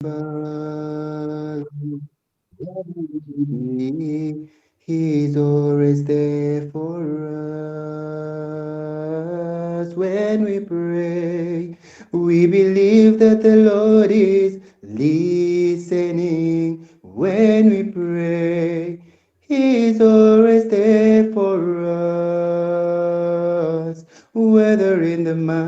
Valley, he's always there for us. When we pray, we believe that the Lord is listening. When we pray, he's always there for us. Whether in the mountain,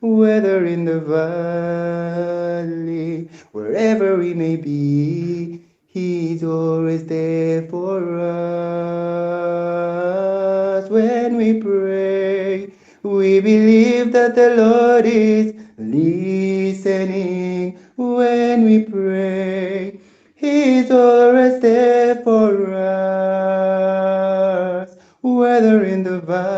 whether in the valley, wherever we may be, he's always there for us. When we pray, we believe that the Lord is listening. When we pray, he's always there for us. Whether in the valley,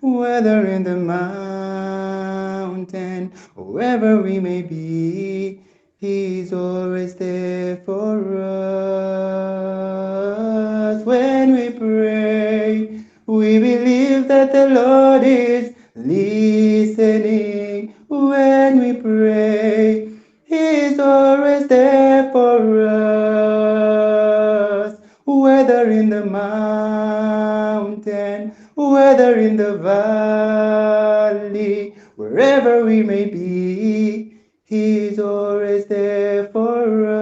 whether in the mountain, wherever we may be, he's always there for us. When we pray, we believe that the Lord is listening. When we pray, he's always there for us. Whether in the mountain, whether in the valley, wherever we may be, he's always there for us.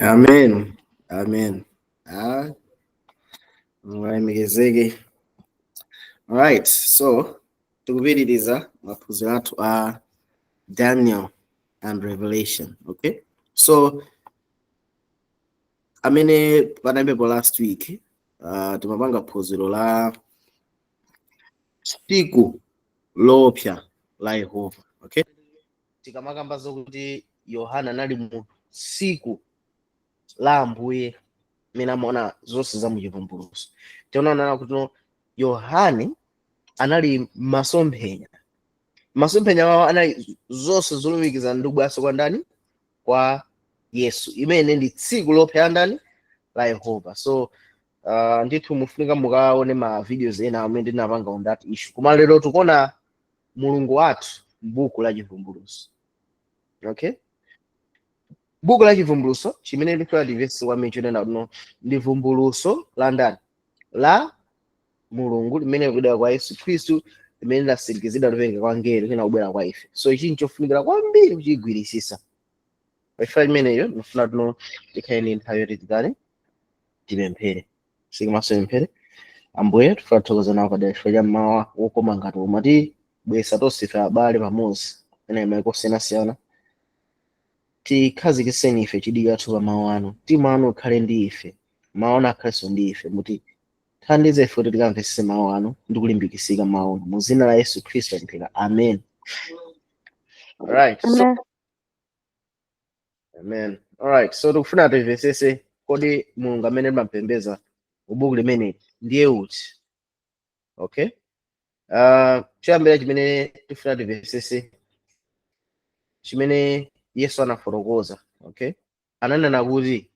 Amen. Amen. Ah, Mulemekezeke. Alright, so tikupitiriza maphunziro athu a Daniel and Revelation. Okay, so amene panalibepo last week, timapanga phunziro la tsiku loopsa la Yehova. Okay, tikamakamba zokuti Yohana anali mu tsiku la Ambuye amene amaona zonse za muchivumbulutso, tinaonana kuti no, Yohane anali masomphenya. Masomphenya wawo anali zonse zolumikizana ndi kubweranso kwa ndani? Kwa Yesu, imene ndi tsiku loopsa ndani? La Yehova. So ndithu mufunika mukaone ma videos ena amene ndinapanga on that issue. Koma lero tikuona Mulungu wathu m'buku la Chivumbulutso. Okay, buku la Chivumbulutso chimene ndifuna tivesi kwambiri chonena kuno ndi vumbulutso la ndani? La Mulungu, limene likubwera kwa Yesu Khristu, limene lasindikizidwa lipereka kwa ngelo lina kubwera kwa ife. So ichi nchofunikira kwambiri kuchigwirisisa. Pachifukwa chimeneyo ndifuna tuno tikhale ndi nthawi yoti tikale tipemphere. Sikumaso pemphere. Ambuye, tifuna kuthokoza nawo padera chifukwa cha mmawa wokoma ngati omwe tibwesa tonse ife abale pamodzi ena maiko osiyanasiyana. Tikhazikitseni ife chidwi chathu pa mawu anu. Mtima wanu ukhale ndi ife, mawu anu akhalenso ndi ife. Muti thandize ife kuti tikamvetsetse mawu anu ndi kulimbikitsika mawu anu. Mu dzina la Yesu Khristu tapemphera, amen. Alright, so Amen. Amen. Alright, so tikufuna timvetsetse, kodi Mulungu amene timapembedza mu buku limene ndiye uti? Okay, choyambira chimene tifuna timvetsetse, chimene Yesu anafotokoza, okay, ananena kuti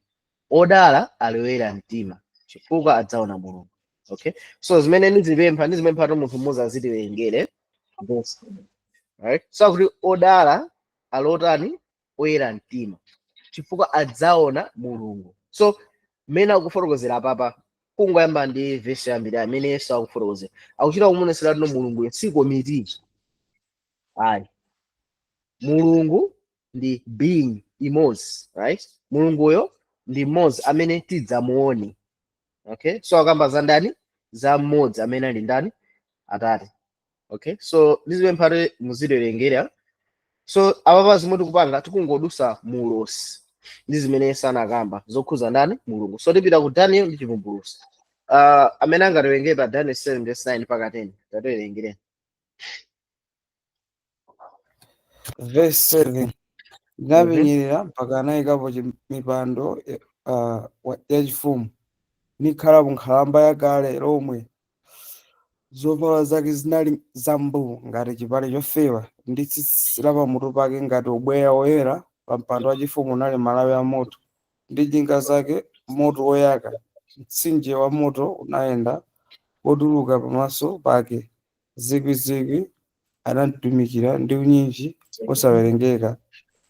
odala ali oyera mtima, chifukwa adzaona Mulungu. Okay, so zimene ndizipempha kuti munthu mmodzi azitiwerengere verse. Right, so akuti odala ali otani? Oyera mtima, chifukwa adzaona Mulungu. So mmene akufotokozera apapa, kungoyamba ndi vesi yambiri amene Yesu akufotokozera, akuchita kumuonesera tino Mulungu si komiti ayi. Mulungu ndi being imodzi, right? Mulunguyo ndi mmodzi amene tidzamuone. Okay, so akamba za ndani? Za mmodzi amene ali ndani? Atate. Okay, so ndizipempha kuti muziwerengera. So apapa zimwe tikupanga, tikungodusa mulosi ndi zimene Yesu anakamba zokhuza ndani? Mulungu. So tipita ku Daniel ndi Chivumbulutso. Amene angatiwerengere pa Daniel 7 verse 9 mpaka 10, tatiwerengere. Verse 7: Ndinapenyerera mpaka anayikapo mipando yachifumu, nikhalapo Nkhalamba yakale lomwe. Zovala zake zinali zambuu ngati chipale chofewa, ndi tsitsi la pamutu pake ngati ubweya woyera. Pa mpando wachifumu unali malawi a moto, ndi njinga zake moto woyaka. Mtsinje wa moto unayenda Otuluka pamaso pake zikwizikwi anamtumikira ndi unyinji osawerengeka.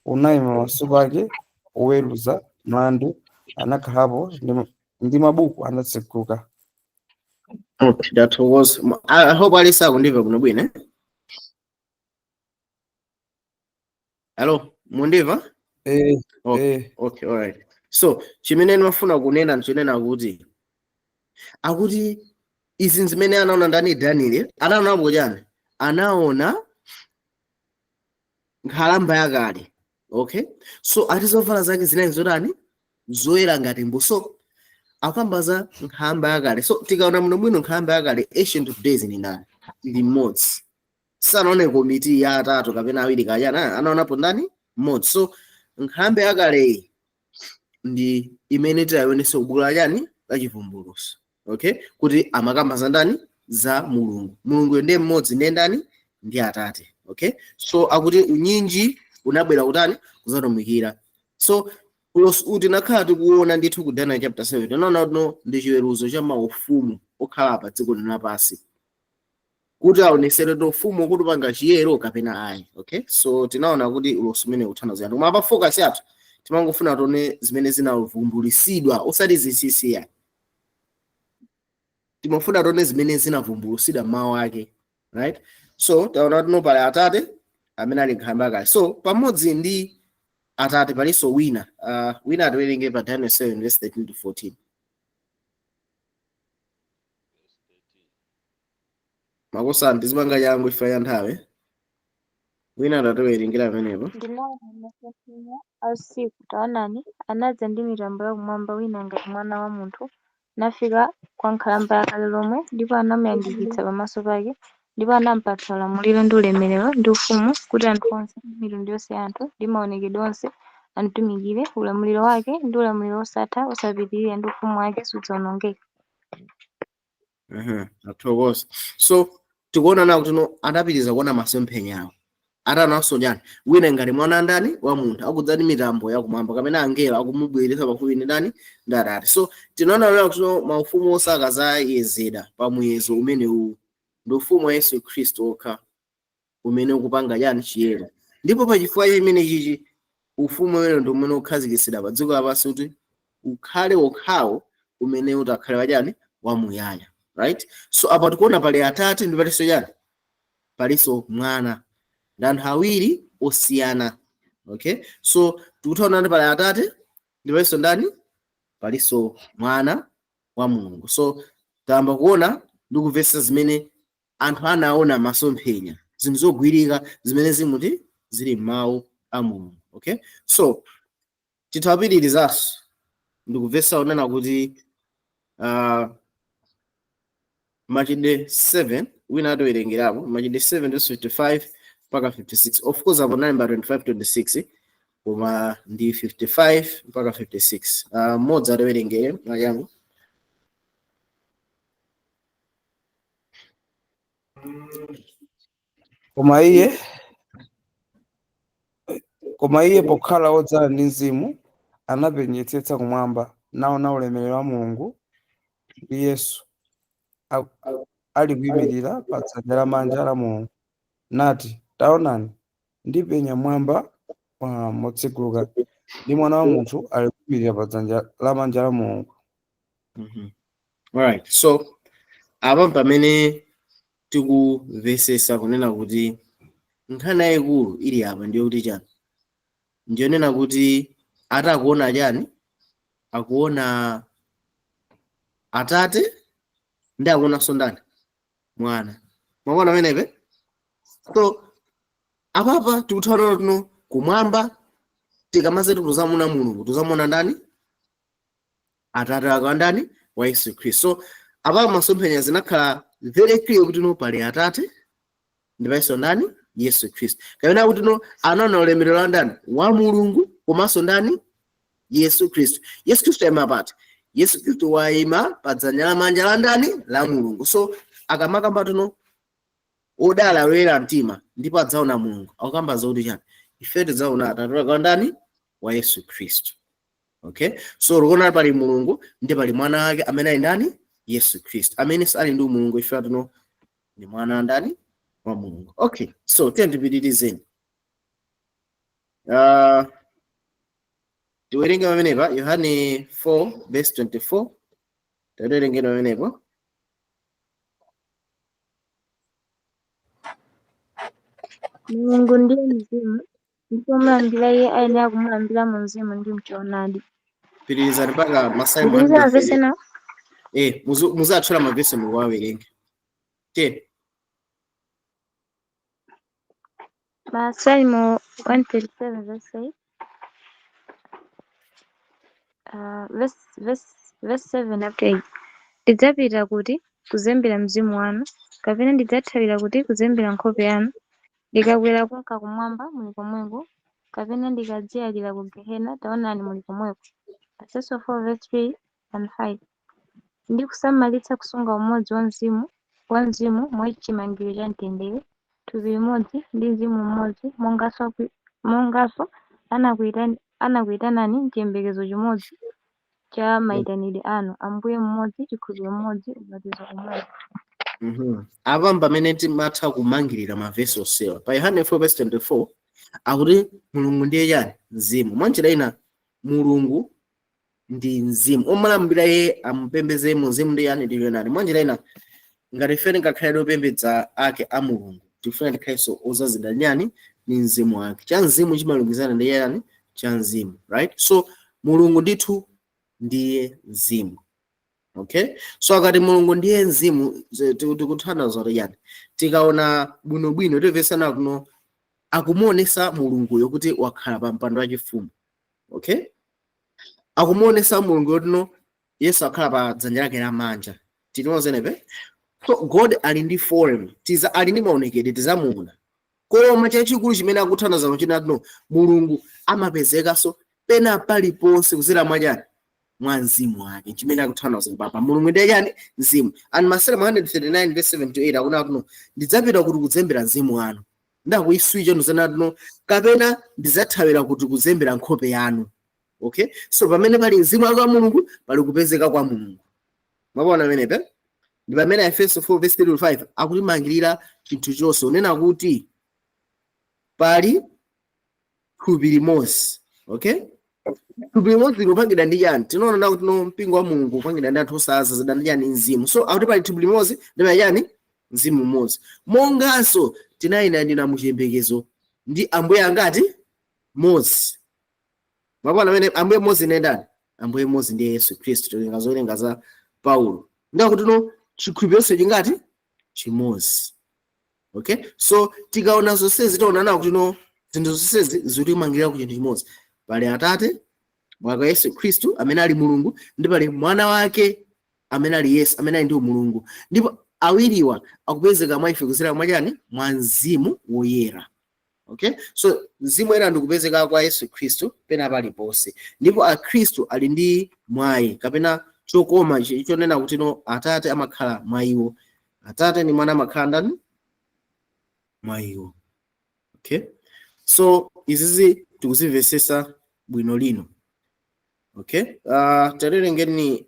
Unayima pamaso pake oweruza mlandu anakhalapo ndi mabuku anatseguka. Okay, ndathokoza. I hope alisa akundimva bwino bwino, eh? Hello, mundimva? Eh. Okay. Eh. Okay, all right. So chimene ndimafuna kunena nchonena kuti akuti izi zimene anaona ndani? Daniel anaonapo chani? Anaona nkhalamba yakale. Okay, so ati zovala zake zinali zotani? Zoyera ngati mbu. So akamba za nkhalamba yakale. So tikaona muno bwino, nkhalamba yakale, Ancient of Days, ni ndani? Ndi mmodzi. Sanaone komiti ya atatu kapena awiri kachana, anaonapo ndani? Mmodzi. So nkhalamba yakale ndi imene tiyayionese kubuku la chani? La Chivumbulutso. Okay, kuti amakamba za ndani? Za Mulungu. Mulungu ndiye mmodzi, ndiye ndani? Ndi Atate. Okay, so akuti unyinji unabwera kutani? Kuzatumikira. So tinakhala tikuona ndithu ku Daniel chapter 7, tinaona no ndi chiweruzo cha maufumu okhala pa dziko lino lapansi, kuti aonesere kuti ufumu kuti upanga chiyero kapena ayi. Okay, so tinaona kuti ulosi umene uthandiza anthu, koma pa focus yathu timangofuna tione zimene zinavumbulutsidwa, osati zinsinsi. Timafuna tione zimene zinavumbulutsidwa mawu ake, right? So taona tino pali Atate amene ali nkhalamba kale. So pamodzi ndi Atate palinso wina. Wina atiwerenge pa Daniel 7 verse 13 to 14. Makosa, ndizipanga changu ifa ya nthawi. Wina atatiwerengera pamenepo. Ndinaona masomphenya a usiku, taonani, anadza ndi mitambo yakumwamba wina ngati mwana wa munthu, nafika kwa Nkhalamba yakale lomwe, ndipo anamuyandikitsa pamaso pake, ndipo anampatsa ulamuliro ndi ulemerero ndi ufumu, kuti anthu onse ndi mitundu yonse ya anthu ndi maonekedwe onse amtumikire. Ulamuliro wake ndi ulamuliro wosatha osapitirira, ndi ufumu wake sudzawonongeka. Athokoza. So tikuona nawo kuti no adapitiriza kuona masomphenyawo, atananso chani? Wina ngati mwana ndani? Wa munthu, akudza ndi mitambo yakumwamba, kapena angelo akumubweretsa pafupi ndi ndani? Ndi Atate. So tinaona lero kuti no maufumu osaka zayezedwa pa muyezo umene uwu ndi ufumu wa Yesu Khristu okha umene ukupanga chani? Chiyero. Ndipo pachifukwa chimene chichi, ufumu umene ndi umene ukhazikitsidwa pa dziko lapansi kuti ukhale wokhawo umene utakhale wachani? Wamuyaya, right? So apa tikuona pali Atate ndi palinso chani? Palinso Mwana, ndi anthu awiri osiyana. Okay, so tikuthaona kuti pali Atate ndi palinso ndani? Palinso Mwana wa Mulungu. So tayamba kuona ndi kumvetsa zimene anthu anaona masomphenya, zinthu zogwirika zimene zimuti zili m'mawu a Mulungu. Okay, so tithapitirizanso ndikumvetsa kunena kuti Machitidwe 7, wina atiwerengerapo Machitidwe 7 verse 55 mpaka 56. Of course apo nalemba 25 26, koma ndi 55 mpaka 56. Mmodzi atiwerengere mwachangu. Koma iye pokhala wodzala ndi Mzimu anapenyetsetsa kumwamba, naona ulemerero wa Mulungu ndi Yesu ali kuyimirira pa dzanja lamanja la Mulungu, nati, "Taonani, ndipenya mwamba motseguka, ndi Mwana wa Munthu ali kuyimirira pa dzanja lamanja la Mulungu." Alright, so apa pamene tikumvesesa kunena kuti nkhani yayikulu ili apa ndiyo kuti chani? Ndiyonena kuti atakuona chani? Akuona Atate ndi akuonanso ndani? Mwana. Mwakuona pamenepe? So apapa tikuthawana tuno kumwamba tikamaze tuzamuona Mulungu, tuzamuona ndani? Atate ake wa ndani? Wa Yesu Khristu. So apapa masomphenya zinakhala very clear kuti no pali Atate ndi palinso ndani? Yesu Khristu. Kapena kuti no anaona ulemerero wa ndani? Wa Mulungu komanso ndani? Yesu Khristu. Yesu Khristu ayima pati? Yesu Khristu wayima pa dzanja lamanja la ndani? La Mulungu. So akamakamba tuno odala oyera mtima ndipo adzaona Mulungu, akukamba zakuti chani? Ife tidzaona Atate wake wa ndani? Wa Yesu Khristu. Okay, so tikuona pali Mulungu ndi pali Mwana wake amene ali ndani? Yesu Khristu, amene ali ndi Mulungu. Ife atuno ndi mwana ndani? Wa Mulungu. Okay, so tiye tipitirizeni. Tiwerenge pamenepa Yohane 4 verse 24. Tatiwerengeni pamenepo. Mulungu ndiye mzimu, ndipo omulambira iye ayenera kumulambira mu mzimu ndi mchoonadi. Pitirizani mpaka Masalimo. Ndikuliza mavesi 130. na Muzatchula mavesi mukuwawerenga. Tiye. Masalimo 137 verse 8. Verse 7 up to 8. Ndidzapita kuti kuzembera mzimu wanu, kapena ndidzathawira kuti kuzembera nkhope yanu. Ndikakwera kunka kumwamba, muli komweko, kapena ndikadziyalira ku gehena, taonani muli komweko. Efeso 4 verse 3 and 5. Ndi kusamalitsa kusunga umodzi wa mzimu mwa chimangiro cha mtendere, thupi limodzi ndi mzimu mmodzi, monganso anakuyitanani m'chiyembekezo chimodzi cha mayitanidwe anu, Ambuye mmodzi, chikhulupiriro mmodzi, ubatizo umodzi. Apa pamene timatha kumangirira mavesi onsewa pa Yohane 4 verse 24, akuti Mulungu ndiye chani? Mzimu. Mwanjira ina, Mulungu ndi mzimu, omulambira iye amupembeze mu mzimu ndi yani? Ndi nani? Mwanjira ina, ngati ife tingakhale opembedza ake a Mulungu, tifuna tikhalenso ozazidwa ndi yani? Ndi mzimu wake. Cha mzimu chimalumikizana ndi yani? Cha mzimu, right? So Mulungu ndithu ndiye mzimu. Okay, so akati Mulungu ndiye mzimu, tikuthandiza kuti yani? Tikaona bwinobwino, timvesana kuno akumuonesa Mulunguyo kuti wakhala pa mpando wachifumu. Okay, akumuonesa Mulungu kuti no, Yesu akhala pa dzanja lake lamanja. Tinozenepe. So God ali ndi form, tiza ali ndi maonekedwe, tizamuona. Koma chachikulu chimene akuthandiza kuchita no, Mulungu amapezekanso pena paliponse kuzera mwachani? Mwa mzimu wake. Chimene akuthandiza papa, Mulungu ndiye chani? Mzimu. And Masalimo 139 verse 7 to 8 akuna kuno, ndidzapita kuti kuzembera mzimu wanu, ndakuyiswicha ndizanatuno, kapena ndidzathawira kuti kuzembera nkhope yanu. Okay, so pamene pali mzimu wake wa Mulungu, pali kupezeka kwa Mulungu. Mwaona pamenepe ndi pamene Efeso 4 verse 35 akutimangirira chinthu chonse, unena kuti pali thupi limodzi. Okay, thupi limodzi likupangidwa ndi chani? Tinaona kuti no, mpingo wa Mulungu upangidwa ndi anthu osazazidwa ndi chani? Mzimu. So akuti pali thupi limodzi ndi pali chani? Mzimu mmodzi, monganso tinayitanidwa muchiyembekezo ndi Ambuye angati? Mmodzi. Mwaona amene Ambuye mmodzi ndi ndani? Ambuye mmodzi ndiye Yesu Khristu. Tiwerenga zowerenga za Paulo, ndakuti no, chikhulupiriro chingati? Chimodzi. Okay, so tikaona zonsezi, tiona nawo kuti no, zinthu zonsezi zikutimangirira ku chinthu chimodzi. Pali Atate wake Yesu Khristu amene ali Mulungu, ndi pali Mwana wake amene ali Yesu amene ali ndi Mulungu, ndipo awiriwa akupezeka mwa ife kuzera mwa chani? Mwa Mzimu Woyera. Okay, so Mzimu Woyera ndikupezeka kwa Yesu Khristu pena paliponse, ndipo Akhristu ali ndi mwayi kapena chokoma chonena kuti no, Atate amakhala mwa iwo, Atate ndi Mwana amakhala ndani? Mwa iwo. Okay, so izizi tikuzimvesesa bwino lino. Okay, tawerengeni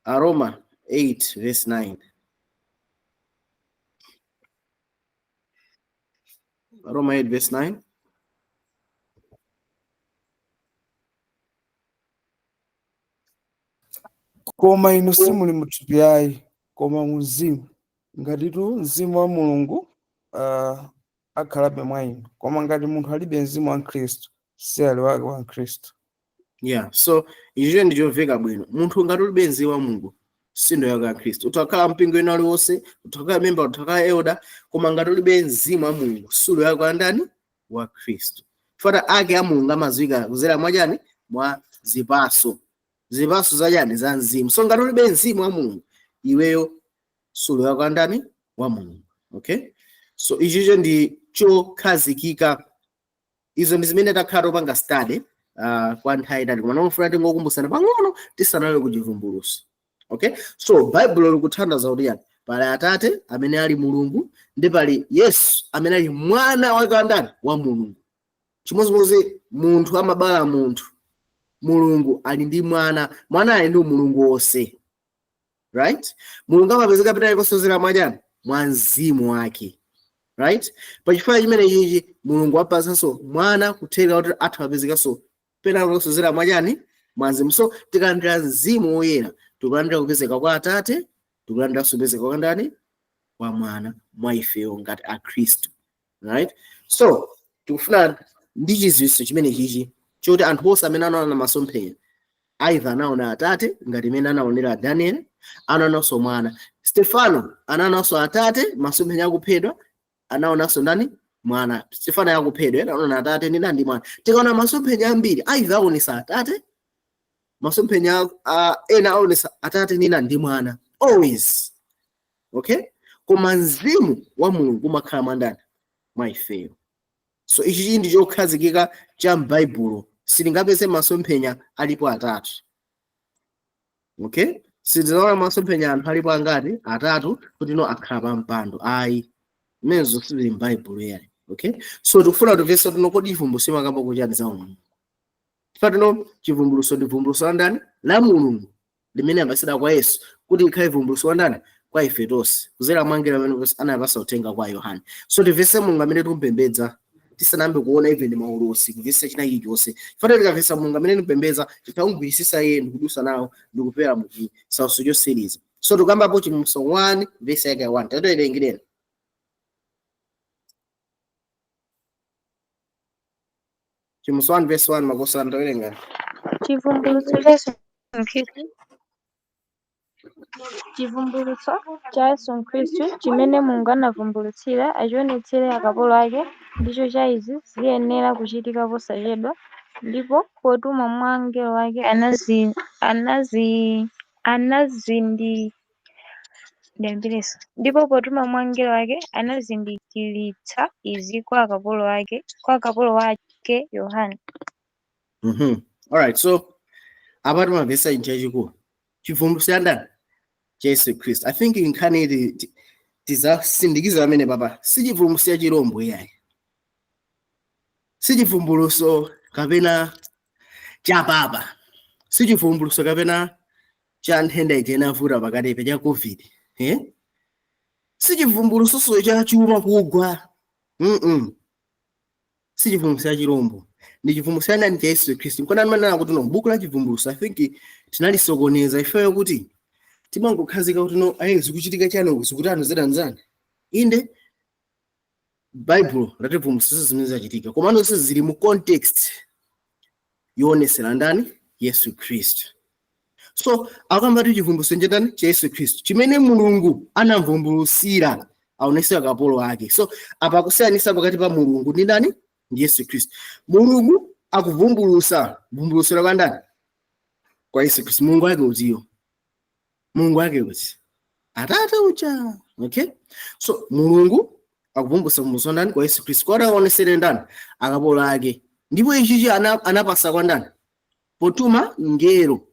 Aroma 8 verse 9. Aroma 8 verse 9. Koma inu simuli muthupi ayi, koma mu mzimu, ngatitu mzimu wa Mulungu akhalabe mwa inu. Koma ngati munthu alibe mzimu wa Khristu, si ali wake wa Khristu. Yeah, so icho ndi chomveka bwino. Munthu ngati ulibe mzimu wa Mulungu, sindo yake ya Khristu. Utakhala mpingo ina uliwonse, utakhala member, utakhala elder, koma ngati ulibe mzimu wa Mulungu, sulo yake wa ndani? Wa Khristu. Fata ake a Mulungu amadziwika kuzera mwachani? Mwa zipaso. Zipaso za chani? Za mzimu. So ngati ulibe mzimu wa Mulungu, iweyo sulo yake wa ndani? Wa Mulungu. Okay, so ichicho ndi chokhazikika. Izo ndi zimene takhala topanga study kwa nthawi itali, koma nomufuna tingokumbusana pang'ono tisanalowe ku Chivumbulutso. Okay, so Baibulo likuthandiza kuti yani? Pali Atate amene ali Mulungu, ndi pali Yesu amene ali Mwana wake wa ndani? Wa Mulungu. Chimodzimodzi munthu amabala munthu. Mulungu ali ndi mwana, mwana ali ndi Mulungu wonse, right? Mulungu amapezeka pena kosozera mwachani? Mwa mzimu wake, right? Pachifukwa chimene chichi Mulungu wapasanso mwana kutheka kuti atha apezekanso pena kosozera mwachani? Mwa mzimu. So tikalandira mzimu woyera, tikulandira kupezeka kwa Atate, tikulandiranso kupezeka kwa ndani? Kwa mwana mwa ifeyo ngati Akhristu, right? So tikufuna ndi chidziwitso chimene chichi choti anthu onse amene anaona masomphenya either anaona Atate ngati imene anaonera Daniel, anaonanso mwana. Stefano anaonanso Atate masomphenya akuphedwa, anaonanso ndani? Mwana. Stefano akuphedwa anaona Atate ndi ndani? Mwana. Tikaona masomphenya ambiri, either aonesa Atate masomphenya, ena aonesa Atate ndi ndani? Ndi mwana always, okay? Koma mzimu wa Mulungu umakhala mwa ndani? Mwa ifeyo. So ichi ndi chokhazikika cha m'Baibulo. Sitingapeze masomphenya alipo atatu, okay? Sitinaona masomphenya anthu alipo angati? Atatu, kuti no akhala pa mpando, ayi, imenezo sizili m'Baibulo yayi, okay? So tikufuna timvetse tino, kodi chivumbulutso imakamba kuchani za Mulungu? Chifukwa tino chivumbulutso ndi vumbulutso la ndani? La Mulungu, limene apasidwa kwa Yesu kuti likhale vumbulutso la ndani? Kwa ife tonse, kuzera mwa angelo amene anapasa uthenga kwa Yohane. So timvetse Mulungu amene tikumpembedza tisanayambe kuona even maulosi, kumvetsa china chilichonse. Chifukwa tikamvetsa Mulungu amene tikupembedza, titakugwirisisa iye ndikudusa nawo ndikupera mu chisautso chosiriza. So tikambapo Chivumbulutso 1 verse yake 1, tatowerengireni. Chivumbulutso 1 verse 1, makosana, tawerenga. Chivumbulutso cha Yesu Khristu, chivumbulutso cha Yesu Khristu chimene Mulungu anavumbulutsira achionetsere akapolo ake, ndicho cha izi ziyenera kuchitika posachedwa, ndipo potuma mwa mngelo wake anazi anazi anazindi ndiyambirenso. Ndipo potuma mwa mngelo wake anazindikiritsa izi kwa akapolo ake, kwa kapolo wake Yohane. Alright, so apa timamvetsa chinthu chachikulu, chivumbulutso cha ndani? Cha Yesu Khristu. I think nkhani ili tizasindikiza pamene papa. Si chivumbulutso cha chirombo iyayi, si chivumbulutso kapena cha papa, si chivumbulutso kapena cha nthenda ija inavuta pakatipa cha COVID, eh? Si chivumbulutso cha chuma kugwa. Si chivumbulutso cha chirombo, ndi chivumbulutso cha ndani? Cha Yesu Khristu. Nkona ndimanena kuti no buku la Chivumbulutso, I think tinalisokoneza ifeyo kuti timangokhazika kuti no ayi, zikuchitika chani uku, zikutani, zidanzani. Inde, Bible lativumbulutsa zimene zachitika, komano zonse zili mu context yoonesera ndani? Yesu Khristu. So akamba kuti chivumbulutso chatani? Cha Yesu Khristu, chimene Mulungu anamvumbulutsira aonese akapolo ake. So apa akusiyanisa pakati pa Mulungu ndi ndani? Ndi Yesu Khristu. Mulungu akuvumbulutsa vumbulutsira kwa ndani? Kwa Yesu Khristu. Mulungu ake utiyo? Mulungu ake uti? Atate uja, okay? So Mulungu akuvumbulutsa vumbulutso ndani? Kwa Yesu Khristu, kwati aonesere ndani? Akapolo ake. Ndipo ichichi anapasa kwa ndani? Potuma ngelo.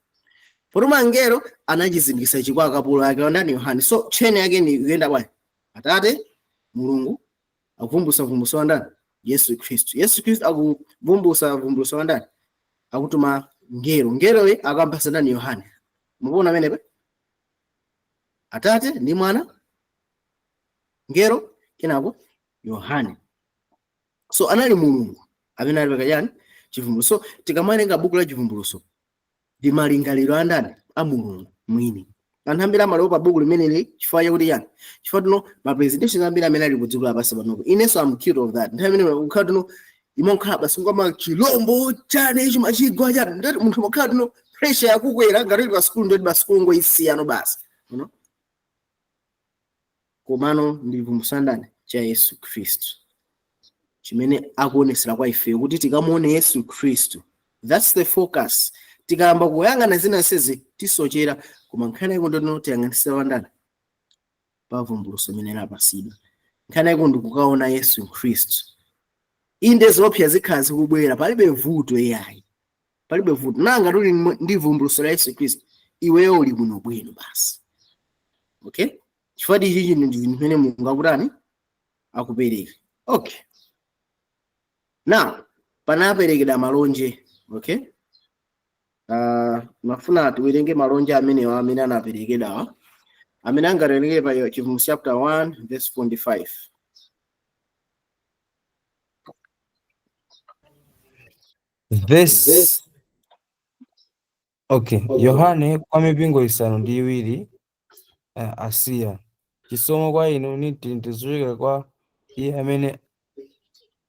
Potuma ngelo anachizindikisa ichi kwa akapolo ake ndani? Yohane. So chain yake ni kuyenda bwanji? Atate Mulungu akuvumbulutsa vumbulutso wa ndani? Yesu Khristu. Yesu Khristu akuvumbulutsa vumbulutso wa ndani? Akutuma ngelo. Ngeloyo akampasa ndani? Yohane. Mukuona amenepa? Atate ndi mwana, ngelo, kenako Yohane. So anali Mulungu amene ali pakachani? Chivumbulutso. So tikamawerenga buku la Chivumbulutso ndi malingaliro a ndani? A Mulungu mwini. Anthu ambiri amaliopa buku limeneli chifukwa chakuti chani? Chifukwa tino ma presentation ambiri amene ali ku dziko lapansi panopo, inenso am guilty of that. Nthawi imene kukhala tino imakhala basi ngoma chilombo chani ichi machigwa chani, ndati munthu makhala tino pressure yakukwera ngati uli pa school, ndoti pa school ngoisiyano basi, you know? Komano ndi chivumbulutso ndani? Cha Yesu Khristu, chimene akuonesera kwa ife kuti tikamuone Yesu Khristu. That's the focus. Tikayamba kuyang'ana zina sezi tisochera, koma nkhani yako ndino tiyang'anisira pandani? Pa vumbulutso limene lapasidwa. Nkhani yako ndikukaona Yesu Khristu. Inde, zopsa zikhala zikubwera, palibe vuto iyayi, palibe vuto. Nanga tuli ndi vumbulutso la Yesu Khristu, iweyo uli bwinobwino basi, okay? Chifukwa ichi ndi chinthu chimene Mulungu akutani? Akupereka, okay? Now panaperekedwa malonje, okay? Mafuna tiwerenge malonje amenewa amene anaperekedwa, amene angawerenge pa Chivumbulutso chapter 1 verse 25. Verse, okay. Yohane kwa mipingo isanu ndi iwiri Asiya. Chisomo kwa inu ndi mtendere zochokera kwa iye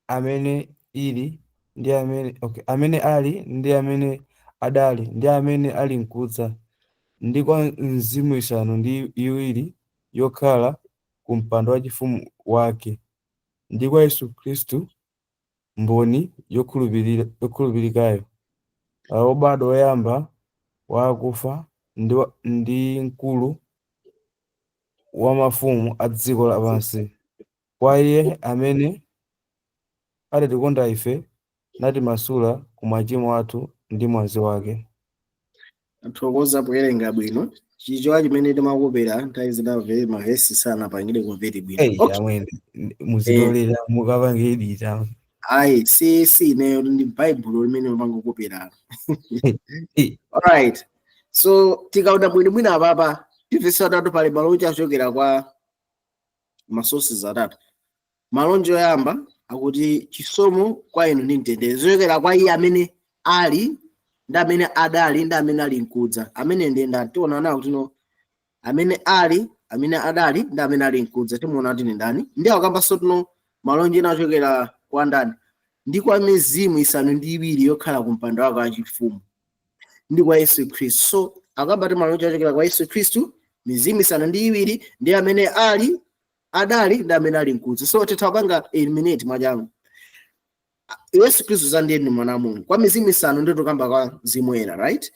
amene ili ndi amene, okay, amene ali ndi amene adali ndi amene ali mkudza, ndi kwa mizimu isanu ndi iwiri yokhala ku mpando wachifumu wake, ndi kwa Yesu Khristu mboni yokhulupirikayo, wobadwa woyamba wa akufa ndi mkulu wa mafumu a dziko lapansi, kwa iye amene adatikonda ife natimasula ku machimo athu ndi mwazi wake. Athokoza powerenga bwino. Chichewa chimene timakopera nthawi zina mavesi sanapangire kumveti bwino. Hey, Okay. amwene muzitolera mukapange edita. Ayi, si ineyo, ndi Baibulo limene mapangokopera. Alright, so tikaona bwino bwino apapa, timvesa atatu pali malonje achokera kwa ma sources atatu. Malonje oyamba akuti chisomo kwa inu ndi mtendere zochokera kwa iye amene ali ndi amene adali ndi amene ali mkudza. Amene ndiye ndani? Tiona nawo kuti no, amene ali, amene adali ndi amene ali mkudza, timuona kuti ndi ndani. Ndi akambanso tino malonje ena achokera kwa ndani? Ndi kwa mizimu isanu ndi iwiri yokhala ku mpando wake wachifumu, ndi kwa Yesu Khristu. So akamba ti malonje achokera kwa Yesu Khristu, mizimu isanu ndi iwiri, ndi amene ali, adali ndi amene ali mkudza. So titha kupanga eliminate mwachangu. Yesu Khristu zandiye ndi mwana wa Mulungu. Kwa mizimu isanu ndi tukamba kwa mzimu woyera, right?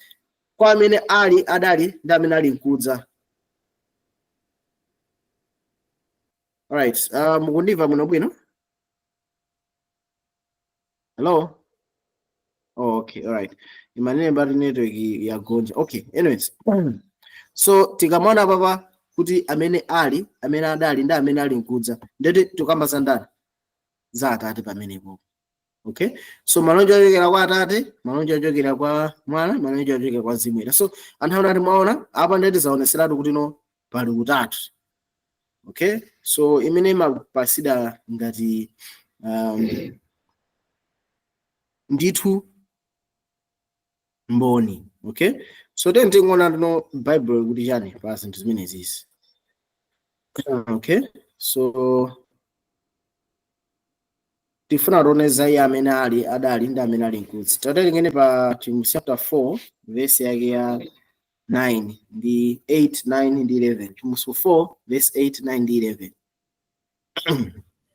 Kwa amene ali, adali ndi amene ali mkudza. Alright, mukundimva muno bwino? Hello? Oh, okay, alright. Imanene bati network yagonja. Okay, anyways. So tikamona papa kuti amene ali, amene adali ndi amene ali mkudza, ndeti tikamba za ndani? Za Atate pamenepo. Okay? So malonje ochokera kwa Atate, malonje ochokera kwa Mwana, malonje ochokera kwa Mzimu Woyera. So anthu amene mwaona apa ndeti zaoneseratu kuti no pali utatu. Okay? So imene imapasida ngati ndithu mboni. Okay? So then tingoona no Bible kuti chani pa zinthu zimenezi. Okay? So tifuna tione za iye amene ali, adali ndi amene ali mkudza. Tawerengeni pa Chivumbulutso chapter 4 verse yake ya 9 ndi 8, 9 ndi 11. Chivumbulutso 4 verse 8, 9 ndi 11.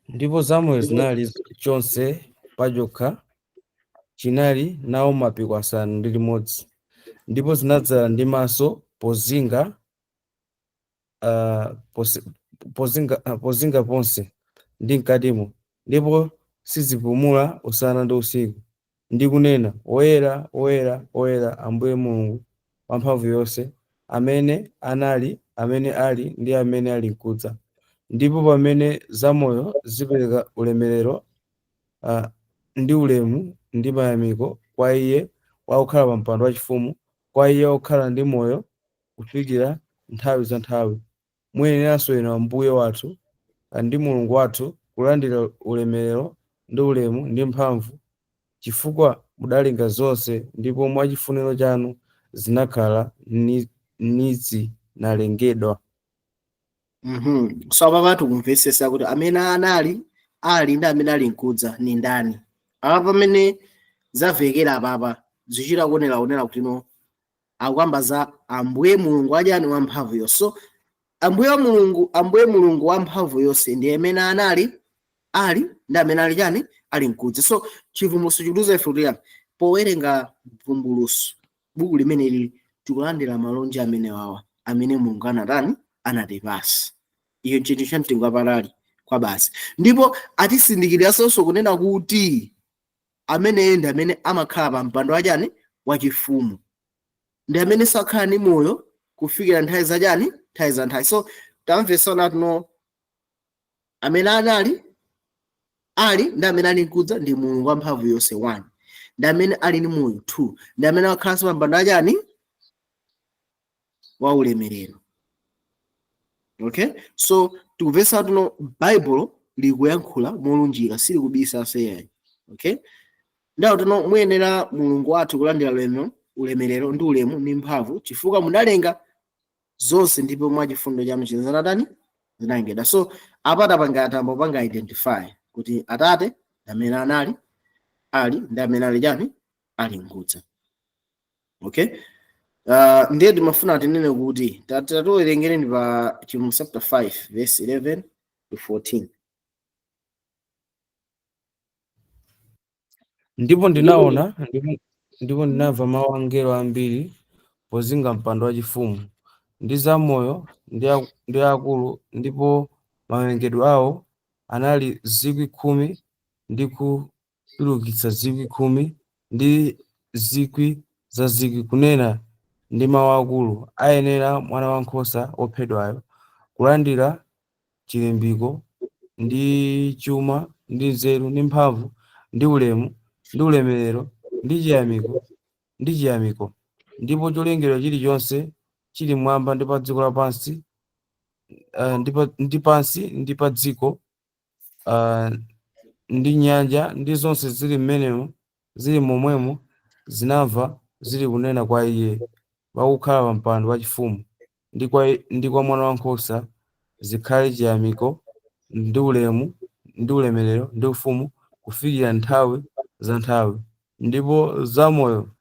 Ndipo zamoyo zinali chonse pachokha chinali nawo mapiko asanu ndi limodzi, ndipo zinadzala ndi maso pozinga ponse ndi mkatimo, ndipo sizipumula usana ndi usiku, ndi kunena, Woyera, woyera, woyera, Ambuye Mulungu wamphamvu yonse, amene anali, amene ali, ndi amene ali mkudza. Ndipo pamene zamoyo zipereka ulemerero ndi ulemu ndi mayamiko kwa iye wakukhala pa mpando wachifumu, kwa iye wokhala ndi moyo kufikira nthawi za nthawi, muyeneranso inu Ambuye wathu ndi Mulungu wathu kulandira ulemerero ndi ulemu ndi mphamvu, chifukwa mudalenga zonse, ndipo mwa chifuniro chanu zinakhala nizinalengedwa. So apa tikumvesesa kuti amene anali, ali ndi amene ali mkudza ni ndani. Apa pamene zamvekera apapa zichita kuonera kuti no akukamba za Ambuye Mulungu achani? Wamphamvu yonse. So Ambuye wa Mulungu, Ambuye Mulungu wamphamvu yonse ndi amene anali, ali ndi amene ali chani? Ali mkudza. So chivumbulutso chikutuza ife kuti powerenga vumbulutso buku limene lili tikulandira malonje amene wawa amene Mulungu anatani? Anatipasa. Iyo chinthu cha mtengo wapatali kwa basi, ndipo atisindikiriranso kunena kuti ameneyo ndi amene amakhala pa mpando wachani? Wachifumu, ndi amene sakhala ndi moyo kufikira nthawi zachani? Nthawi za nthawi. So tamvesana tuno amene anali, ali ndi amene ali mkudza ndi Mulungu wamphamvu yonse 1. Ndi amene ali ndi moyo 2, ndi amene akhalanso pa mpando achani wa ulemerero. Okay, so tikupeza tuno Bible likuyankhula molunjika, silikubisa seyayi. Okay, ndawo tuno muyenera Mulungu wathu kulandira ulemu, ulemerero ndi ulemu ndi mphamvu, chifukwa munalenga zonse, ndipo mwachifundo chanu zinatani? Zinalengedwa. So apa tapanga atambo panga identify kuti Atate ndi amene anali, ali, ndi amene ali chani? Ali nkudza. Okay, ndiye timafuna tinene kuti tatiwerengereni pa Chivumbulutso chapter 5 verse 11 to 14. Ndipo ndinaona ndipo ndinamva mawu a angelo ambiri pozinga mpando wachifumu, ndi zamoyo ndi akulu, ndipo mawerengedwe awo anali 10,000 ndi kuchulukitsa 10,000 ndi zikwi za zikwi, kunena ndi mawu akulu, ayenera Mwana wankhosa wophedwayo kulandira chilimbiko ndi chuma ndi nzeru ndi mphamvu ndi ulemu ndi ulemerero ndi chiyamiko ndi chiyamiko. Ndipo cholengedwa chilichonse chili mmwamba ndi pa dziko lapansi, ndi pansi ndi pa dziko, ndi nyanja ndi zonse zili mmenemo, zili momwemo, zinamva zili kunena kwa iye wakukhala pa mpando wachifumu ndi kwa Mwana wankhosa zikhale chiyamiko ndi ulemu ndi ulemerero ndi ufumu kufikira nthawi za nthawi. Ndipo zamoyo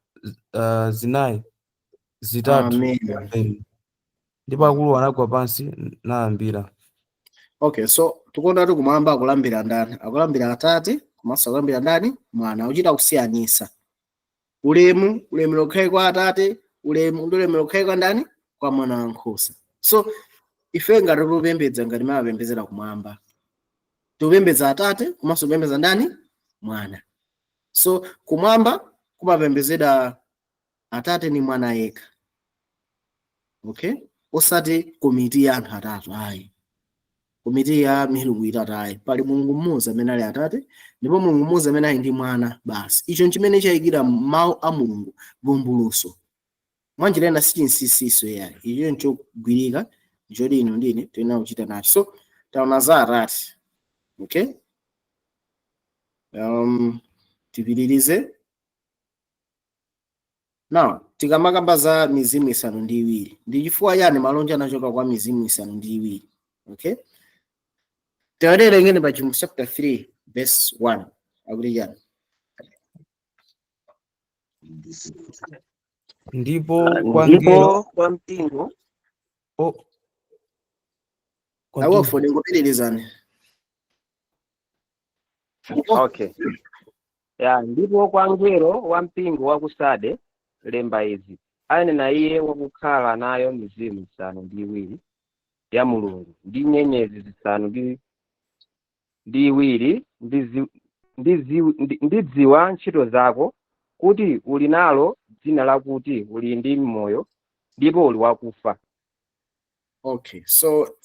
zinayi zitatu. Amen. Amen. Ndipo akulu anagwa pansi nalambira. Okay, so tikuona kuti kumwamba akulambira ndani? Akulambira Atate komanso akulambira ndani? Mwana. Uchita kusiyanisa. Ulemu, ulemerero ukhale kwa Atate, ulemu ndi ulemerero ukhale kwa ndani? Kwa Mwana wankhosa. So ife ngati tikupembedza ngati mapembedzera kumwamba, tikupembedza Atate komanso kupembedza ndani? Mwana. So kumwamba kumapembedzedwa Atate ni Mwana yekha. Okay, osati komiti ya anthu atatu ayi, komiti ya milungu itatu ayi. Pali Mulungu mmodzi amene ali Atate, ndipo Mulungu mmodzi amene ali ndi Mwana basi. Icho nchimene chayikira mawu a Mulungu vumbuluso mwanjira ina, sichinsinsiso yayi, icho nchogwirika, nchoti inu ndine tiyenera kuchita nacho. So taona za Atate. Okay, tipitirize. Now tikamakamba za mizimu isanu ndi iwiri, ndi chifukwa chani malonje anachoka kwa mizimu isanu ndi iwiri? Okay, tiwerengeni pa Chivumbulutso chapter 3 verse 1, akuti chani? Ndipo kwa Ndipo mngelo kwa mpingo oh, continue. Awafode ngopitirizani. Okay. Ya, ndipo kwa mngelo wa mpingo wa ku Sade lemba izi: anena iye wakukhala nayo mizimu isanu ndi iwiri ya Mulungu ndi nyenyezi zisanu ndi iwiri, ndidziwa ntchito zako, kuti uli nalo dzina lakuti uli ndi moyo, ndipo uli wakufa. Okay, so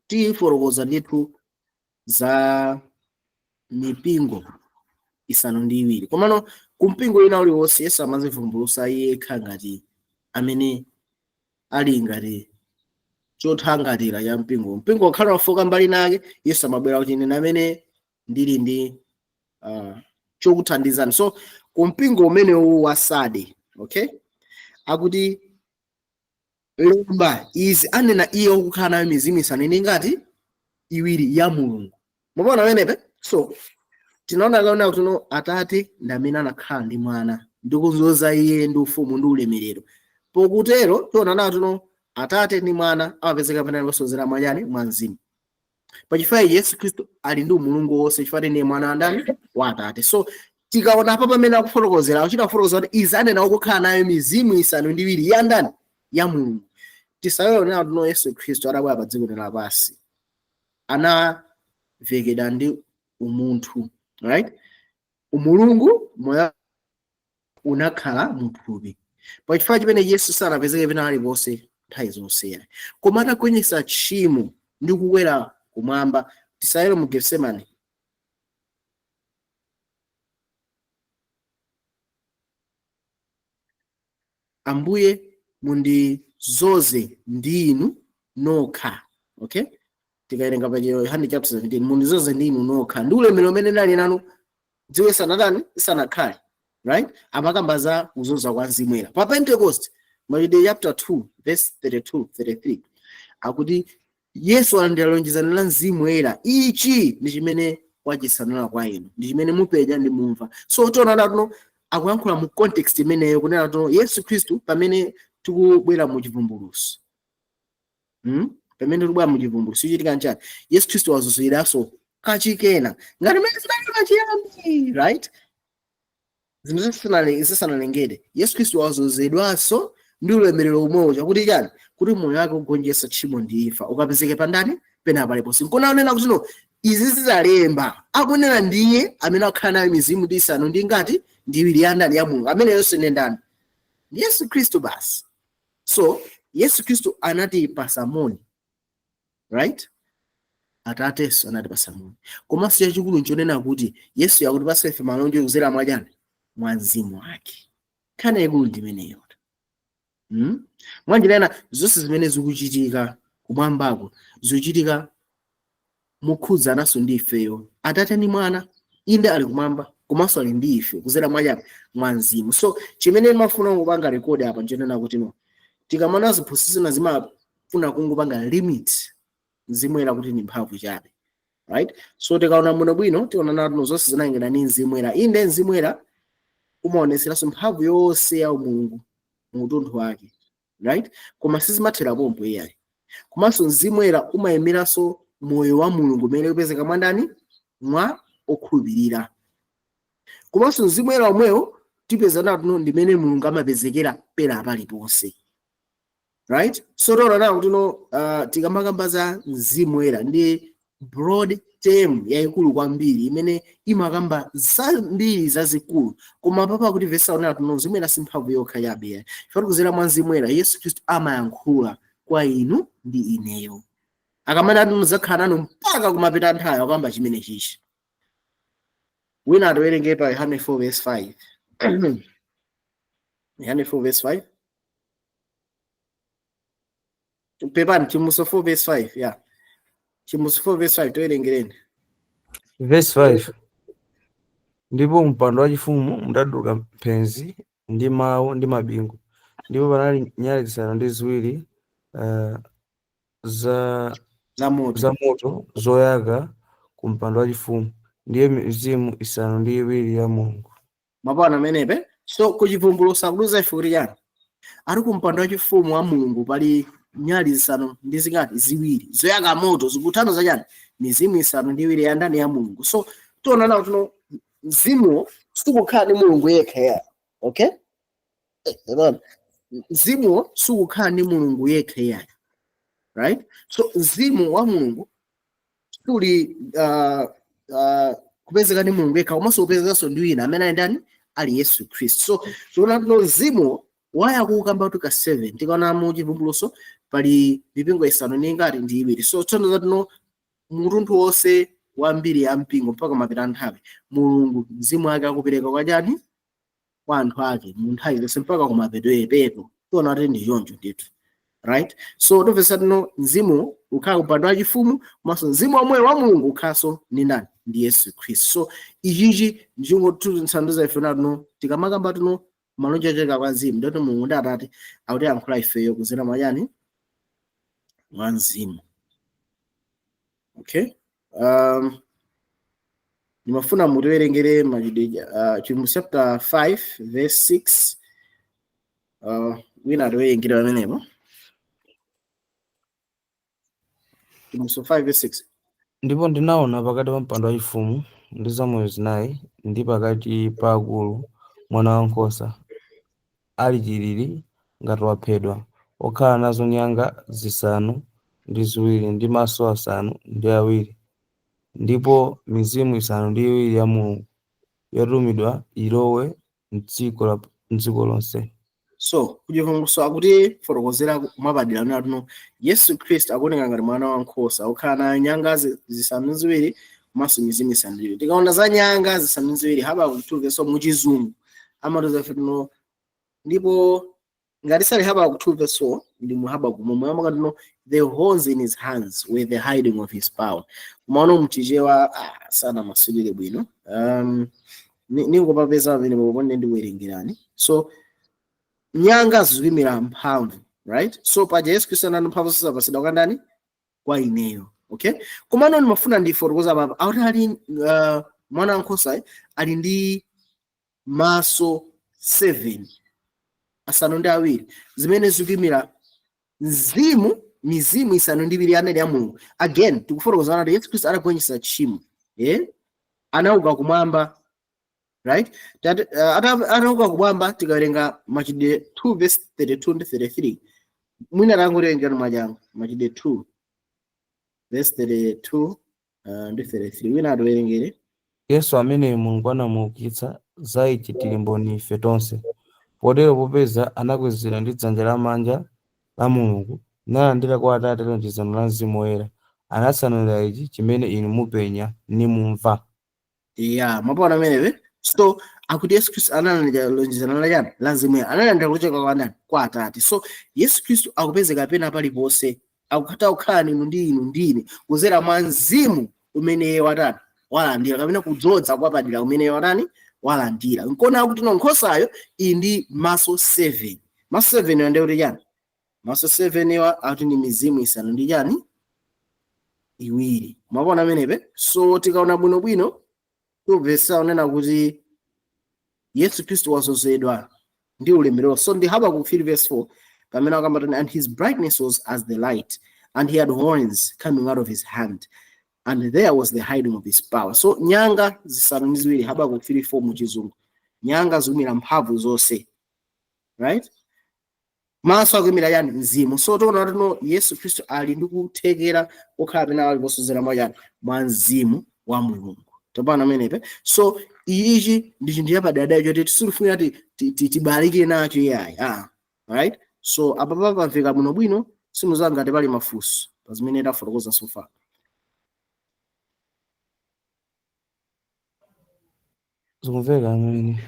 tifotokoza ndithu za mipingo isanu ndi iwiri, komano kumpingo ina uliwonse Yesu amazivumbulusa yekha ngati amene ali ngati chothangatira cha mpingo. Mpingo ukhala wafoka mbali nake, Yesu amabwera kuti ine amene ndili ndi chokuthandizani. So kumpingo umenewu wa Sade, okay, akuti lemba izi: anena iye wakukhala nayo mizimu isanu ndi ngati iwiri ya Mulungu. Mumaona pamenepe? So tinaona kaona kuti no, Atate ndi amene anakhala ndi Mwana ndi kuzoza iye ndi ufumu ndi ulemerero. Pokutero tiona nawo tino Atate ndi Mwana amapezeka pamene posozera mwachani? Mwa Mzimu. Pachifukwa Yesu Khristu ali ndi umulungu wonse, chifukwa ndiye Mwana wa ndani? Wa Atate. So tikaona apa pamene akufotokozera, akuchita kufotokoza kuti izi anena wakukhala nayo mizimu isanu ndi iwiri ya ndani? Ya Mulungu. Tisayiwale tino Yesu Khristu adabwera pa dziko lapansi anavekedwa ndi umunthu, right? Umulungu moyo unakhala muthupi. Pachifukwa chimene Yesu sanapezeke pena aliponse nthawi zonse, koma atagonjetsa tchimo ndi kukwera kumwamba, tisayero mu Getsemani. Ambuye mundizoze ndi inu nokha. Okay, tikawerenga pa Yohane chapter 17, mundizoze ndi inu nokha ndi ulemerero umene nali nanu dziwe sanadani isanakhale, right? Amakamba za kuzoza kwa Mzimu Woyera pa Pentecost. Machitidwe chapter 2 verse 32 33 akuti Yesu alandira lonjezano la Mzimu Woyera, ichi ndi chimene wachisanula kwa inu, ndi chimene mupenya ndi mumva. So tiona tuno akuyankhula mu context imeneyo kunena tuno Yesu Khristu pamene tikubwera mu chivumbulutso, Pamene tikubwera mu chivumbulutso chichitika nchani? Yesu Khristu wazozweranso kachikena ngati mmene zinali pachiyambi, right? Zinthu zisanalengedwe, Yesu Khristu wazozedwanso ndi ulemerero umwewo, chakuti chani? Kuti moyo wake ugonjetsa tchimo ndi imfa ukapezeke pandani pena paliponse. Nkuona kuti no, izi zizalemba akunena ndiye amene akhala nayo mizimu ndi isanu ndi ngati ndi iwiri ya ndani? Ya Mulungu. Amene yonse ndi ndani? Ndi Yesu Khristu basi. So Yesu Khristu anatipasa moni, right? Atatenso anatipasa moni. Komanso chachikulu nchonena kuti Yesu yakutipasa ife malonje kudzera mwachani? Mwa Mzimu wake. Nkhani yaikulu ndi imeneyo, Mwanjira ina, zonse zimene zikuchitika kumwambako zikuchitika mokhudzananso ndi ifeyo. Atate ndi Mwana inde ali kumwamba, komanso ali ndi ife kudzera mwachani? Mwa Mzimu. So chimene ndimafuna kupanga record apa nchonena kuti no, tikamana ziphunzitso zina zimafuna kungopanga limit Mzimu Woyera kuti ndi mphamvu chabe, right? So tikaona muno bwino, tiona natuno zonse zinayengera ndi Mzimu Woyera. Inde, Mzimu Woyera umaonetseranso mphamvu yonse ya Mulungu mu utunthu wake, right? Koma sizimathera pompo iyayi. Komanso Mzimu Woyera umayimiranso moyo wa Mulungu umene upezeka mwa ndani? Mwa okhulupirira. Komanso Mzimu Woyera omwewo tipeza natuno ndimene Mulungu amapezekera pena paliponse, right? So tiona nawo kuti no, tikamakamba za Mzimu Woyera ndi broad term yayikulu kwambiri imene imakamba zambiri zazikulu. Koma papa kuti vesa onena tuno Mzimu Woyera si mphamvu yokha chabe yayi, chifukwa kudzera mwa Mzimu Woyera Yesu Khristu amayankhula kwa inu ndi ineyo. Akamati ati mudzakhala nanu mpaka kumapita nthawi, akuyamba chimene chichi. Wina atiwerenge pa Yohane 4 verse 5. Yohane 4 verse 5, pepani, Chivumbulutso 4 verse 5, yeah, Chivumbulutso 4 verse 5, towerengereni. Verse 5: Ndipo mpando wachifumu mudatuluka mphenzi ndi mawu ndi mabingu, ndipo panali nyale zisanu ndi ziwiri za za moto za moto zoyaka ku mpando wachifumu, ndiye mizimu isanu ndi iwiri ya Mulungu. Mapano amenepe. So kuchivumbulutso akuluza ife kuti chani? Ali ku mpando wachifumu wa Mulungu pali nyali zisanu ndi zingati? Ziwiri zoyaka moto, zikuthana za chani? Mizimu isanu ndi iwiri ya ndani? Ya Mulungu. So tiona nawo tuno mzimuwo sikukhala ndi Mulungu yekha ya, okay? Unaona? Mzimuwo sikukhala ndi Mulungu yekha ya, right? So mzimu wa Mulungu suli kupezeka ndi Mulungu yekha, komanso kupezekanso ndi wina amene ali ndani? Ali Yesu Khristu. So tiona tuno mzimu wayakukamba kuti ka 7. Tikaona mu Chivumbulutso pali mipingo isanu ndi ingati? Ndi iwiri. So tsono zatino mutunthu wonse wa mbiri ya mpingo mpaka mapita nthawi, Mulungu mzimu wake akupereka kwa chani? Kwa anthu ake mu nthawi zonse mpaka kumapeto. Tiona kuti ndi choncho ndithu, right? So tomvetsa tino mzimu ukhala kumpando wachifumu, komanso mzimu womweyo wa Mulungu ukhalanso ndi ndani? Ndi Yesu Khristu. So ichichi ndichingotithandiza ife natuno tikamakamba tuno malonje ochokera kwa mzimu, ndoti Mulungu ndi Atate akutiyankhula ifeyo kudzera mwa chani? Mwa mzimu. Okay, ndimafuna mutiwerengere Machitidwe, Chivumbulutso chapter 5 verse 6. Wina atiwerengere pamenepo, Chivumbulutso 5 verse 6. Ndipo ndinaona pakati pa mpando wachifumu ndi zamoyo zinayi ndi pakati pa akulu Mwana wankhosa ali chilili ngati waphedwa, okhala nazo nyanga zisanu ndi ziwiri ndi maso asanu ndi awiri, ndipo mizimu isanu ndi iwiri ya Mulungu yotumidwa ilowe m'dziko lonse. So kuchivumbulutso akuti fotokozera mwapadera natuno Yesu Khristu akuoneka ngati mwana wankhosa okhala nayo nyanga zisanu ndi ziwiri komanso mizimu isanu ndi iwiri. Tikaona za nyanga zisanu ndi ziwiri, haba kutulukenso muchizungu amatiza ife tuno ndipo Ngati sali Habakkuk 2 verse 4, ndi mu Habakkuk momwe amakati no, the horns in his hands were the hiding of his power. Kumaona mchichewa sana masulire bwino. Ningopapeza pamene popone ndikuwerengerani. So nyanga zikuyimira mphamvu, right? So paja Yesu Khristu anani mphamvu zisapasidwa kwa ndani? Kwa ineyo. Okay, komano ndimafuna ndifotokoza papa akuti ali mwana wankhosa ali ndi maso 7, asanu ndi awiri, zimene zikuyimira mzimu, mizimu isanu ndi iwiri anali ya Mulungu. Again tikufotokozana kuti Yesu Khristu adagonjetsa tchimo, anauka kumwamba, right? Atauka kumwamba, tikawerenga Machitidwe 2 verse 32 ndi 33. Mwina tangowerengani mwachangu Machitidwe 2 verse 32 ndi 33, wina atiwerengere. Yesu amene Mulungu anamuukitsa, za ichi tili mboni ife tonse. Potero popeza anakwezedwa ndi dzanja lamanja la Mulungu, nalandira kwa Atate lonjezano la Mzimu Woyera, anatsanulira ichi chimene inu mupenya nimumva. Yeah, mwapaona amenepe. So akuti Yesu Khristu analandira lonjezano la chani? La Mzimu Woyera. Analandira kuchoka kwa ndani? Kwa Atate. So Yesu Khristu akupezeka pena paliponse, akukhala kukhala inu ndi inu ndi ine kudzera mwa mzimu umene iye watani? Walandira, kapena kudzodza kwapadera umene iye watani? Walandira. Nkona akuti no, nkhosayo ili ndi maso 7. Maso 7 iwa ndiye kuti chani? Maso 7 iwa akuti ndi mizimu isanu ndi chani? Iwiri. Mwapaona amenepe. So tikaona bwinobwino tupesa unena kuti Yesu Khristu wazozedwa ndi ulemerero. So ndi Habakkuk 3 verse 4 pamene akamba tani, and his brightness was as the light, and he had horns coming out of his hand, and there was the hiding of his power. So nyanga zisanu ndi ziwiri, Habakkuk 3:4 mu Chizungu, nyanga zikuyimira mphamvu zonse, right? Maso akuyimira yani? Mzimu. So tiona kuti no, Yesu Khristu ali ndi kuthekera kokhala pena paliponse kudzera mwa chani? Mwa mzimu wa Mulungu. Topana amenepe. So ichi ndi chinthu chapadera choti tisikufunika tibalike nacho iyayi. Right? So apapa pamveka bwinobwino, simuzangati pali mafunso pa zimene tafotokoza so far. Zikumveka amene.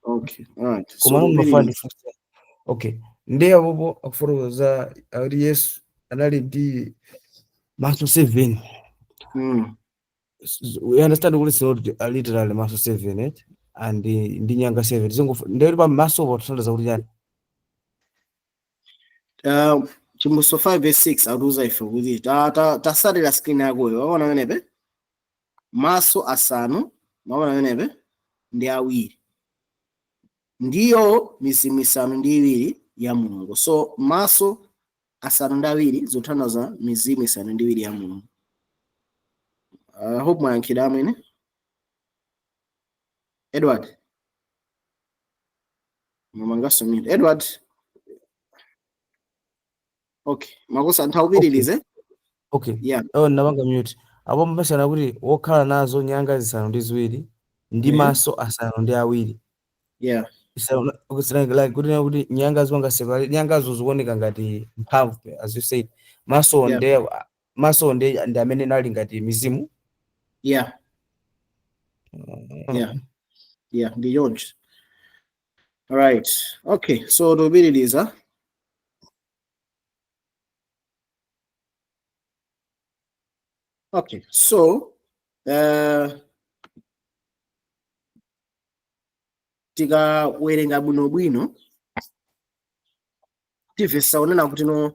Okay, alright. So Komano mafuna kupitiriza. ndifunse. Okay, ndiye apopo akufotokoza akuti Yesu anali ndi maso 7. We understand kuti it's not literally maso 7, eh? And ndi nyanga 7. Ndiye pa maso po tisandaza kuti chani? Chivumbulutso 5 verse 6 akuuza ife kuti tasatira screen yakoyo, waona amenepe? Maso asanu, waona amenepe? Ndi awiri, ndiyo mizimu isanu ndi iwiri ya Mulungu. So maso asanu ndi awiri zikutanthauza mizimu isanu ndi iwiri ya Mulungu. I hope mwayankhidwa amwene. Edward, mamangaso mute. Edward, okay, makosa anthu akupitirize. Okay. Yeah. Oh, ndapanga mute. Apo mpasana kuti wokhala nazo nyanga zisanu ndi ziwiri ndi maso asanu ndi awiri. Like kuti nyanga zimanga separate, nyangazo zikuoneka ngati mphamvu, as you said. Maso nde maso nde ndi amene nali ngati mizimu. Yeah, ndi choncho. Alright. Okay, so tikupitiriza. Okay, so tikawerenga bwinobwino timvetsa kunena kuti no,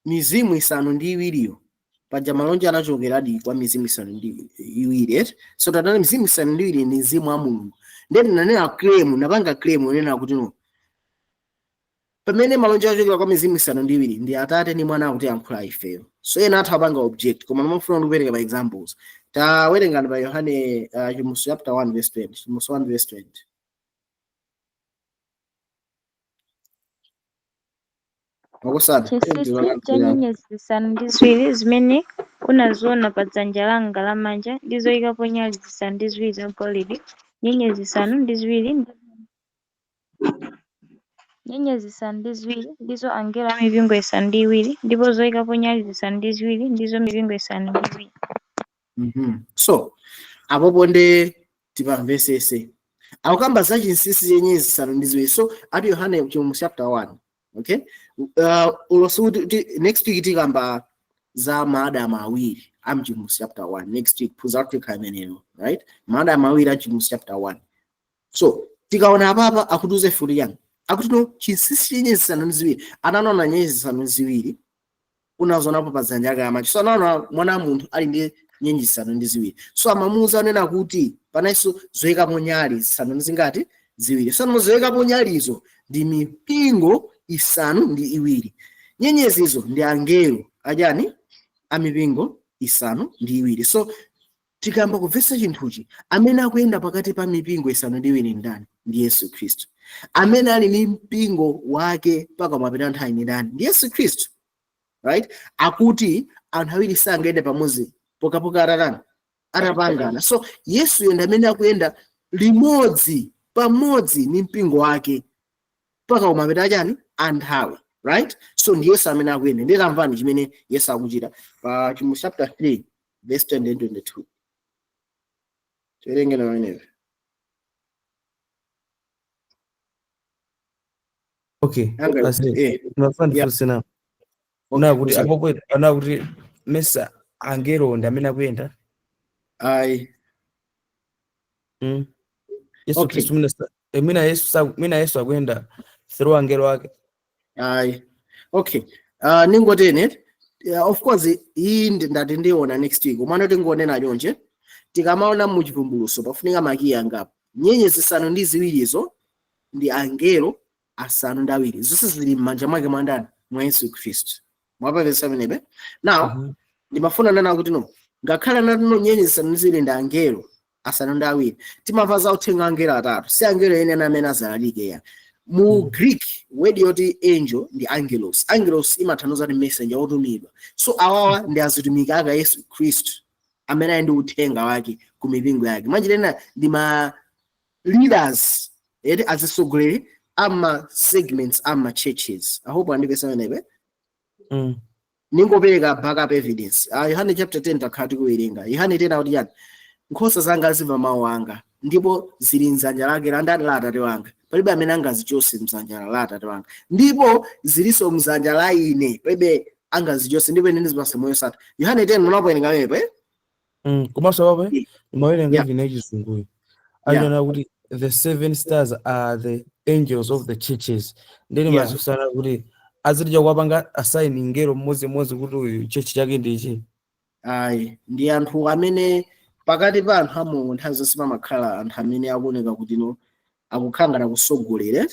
mizimu isanu ndi iwiriyo paja malonje anachokeradi kwa mizimu isanu ndi iwiri, eti? So tatana mizimu isanu ndi iwiri ndi mzimu wa Mulungu. Ndiye tinanena claim, napanga claim unena kuti no, pamene malonje achokera kwa mizimu isanu ndi iwiri ndi Atate ndi Mwana akuti yankhula ifeyo. So ena athu apanga object, koma ndimafuna ndikupereka pa examples. Tawerengani pa Yohane Chivumbulutso chapter 1 verse 20, Chivumbulutso 1 verse 20. Makosana. Chinsinsi cha nyenyezi zisanu ndi ziwiri zimene unaziona pa dzanja langa lamanja ndi zoyikapo nyali zisanu ndi ziwiri zagolide, nyenyezi zisanu ndi ziwiri nyenyezi zisanu ndi ziwiri ndizo angelo a mipingo isanu ndi iwiri, ndipo zoyikapo nyali zisanu ndi ziwiri ndizo mipingo isanu ndi iwiri. So apopo nde tipamvesese akukamba za chinsinsi cha nyenyezi zisanu ndi ziwiri. So ati Yohane Chivumbulutso chapter 1, Okay, ulosi kuti next week tikamba za maadamu awiri amchivumbulutso chapter 1. Next week phunziro tikhala imeneyo, right? Maadamu awiri amchivumbulutso chapter 1. So tikaona apapa akutiuza futi yani? Akuti no, chinsinsi cha nyenyezi zisanu ndi ziwiri. Anaona nyenyezi zisanu ndi ziwiri unazonapo pa dzanja lake lamanja. So anaona mwana wa munthu ali ndi nyenyezi zisanu ndi ziwiri. So amamuwuza anena kuti pananso zoyikapo nyali zisanu ndi zingati? Ziwiri. So zoyikapo nyalizo ndi mipingo isanu ndi iwiri, nyenyezizo ndi angelo achani? Amipingo isanu ndi iwiri. So tikamba kumvetsa chinthuchi, amene akuyenda pakati pa mipingo isanu ndi iwiri ndani? Ndi Yesu Khristu. Amene ali ndi mpingo wake mpaka mapita nthawi ndi ndani? Ndi Yesu Khristu, right? Akuti anthu awiri sangayende pamodzi pokhapokha atatani? Atapangana. So Yesuyo ndi amene akuyenda limodzi pamodzi ndi mpingo wake mpaka kumapita achani? Anthawi, right? So ndi Yesu amene akuyenda. Ndiye tamvani chimene Yesu akuchita pa Chivumbulutso chapter 3 verse 20 and 22. Tiwerenge pamenepo. Okay. Anga- Asi. Ndimafuna ndifunse na. Okay, Nakuti funsa. apo kwe anakuti mesa angelo ndi amene akuyenda. Ayi. Yesu Okay. Khristu mwina mwina Yesu mwina Yesu akuyenda through angelo ake. Ayi. Okay. Ningotene. Yeah, of course iyi ndati ndiona next week. Umano tingonena chonche. Tikamaona mu Chivumbulutso pafunika makiyi angapo. Nyenyezi zisanu ndi ziwirizo ndi angelo asanu ndi awiri. Zonse zili m'manja mwake mwa ndani? Mwa Yesu Khristu. Mwapamvetsa pamenepe? Now, ndimafuna nana kuti no, ngakhale natino nyenyezi zisanu ndi ziwiri ndi angelo asanu ndi awiri, timamva za uthenga angelo atatu, si angelo ene amene azalalike ya. Mu Greek word yoti angel ndi angelos. Angelos imatanthauza kuti messenger, otumidwa. So awawa ndi azitumiki ake a Yesu Khristu amene ali ndi uthenga wake ku mipingo yake. Mwanjira ndi ma leaders eti, azitsogoleri ama segments ama churches. I hope andipesa pamenepe. Ningopereka backup evidence. Yohane chapter 10 takhala tikuwerenga. Yohane 10 akuti chani? Nkhosa zanga zimva mawu anga, ndipo zili mdzanja lake la ndani? La Atate wanga. Palibe amene angazichotse mdzanja la Atate wanga, ndipo zilinso mdzanja la ine, palibe angazichotse, ndipo ine ndizipatsa moyo osatha. Yohane 10 munapowerenga pamenepo, eh? Komanso apapo mawerenga even yachizunguyo. Anena kuti the seven stars are the angels of the churches. Ndeni mazusa kuti azitija kuwapanga assign ngelo mmodzimmodzi kuti uyu church chake ndi ichi. Ayi, ndi anthu amene pakati pa anthu a Mulungu nthawi zonse pamakhala anthu amene akuoneka kuti no, akukhala ngati akusogolera,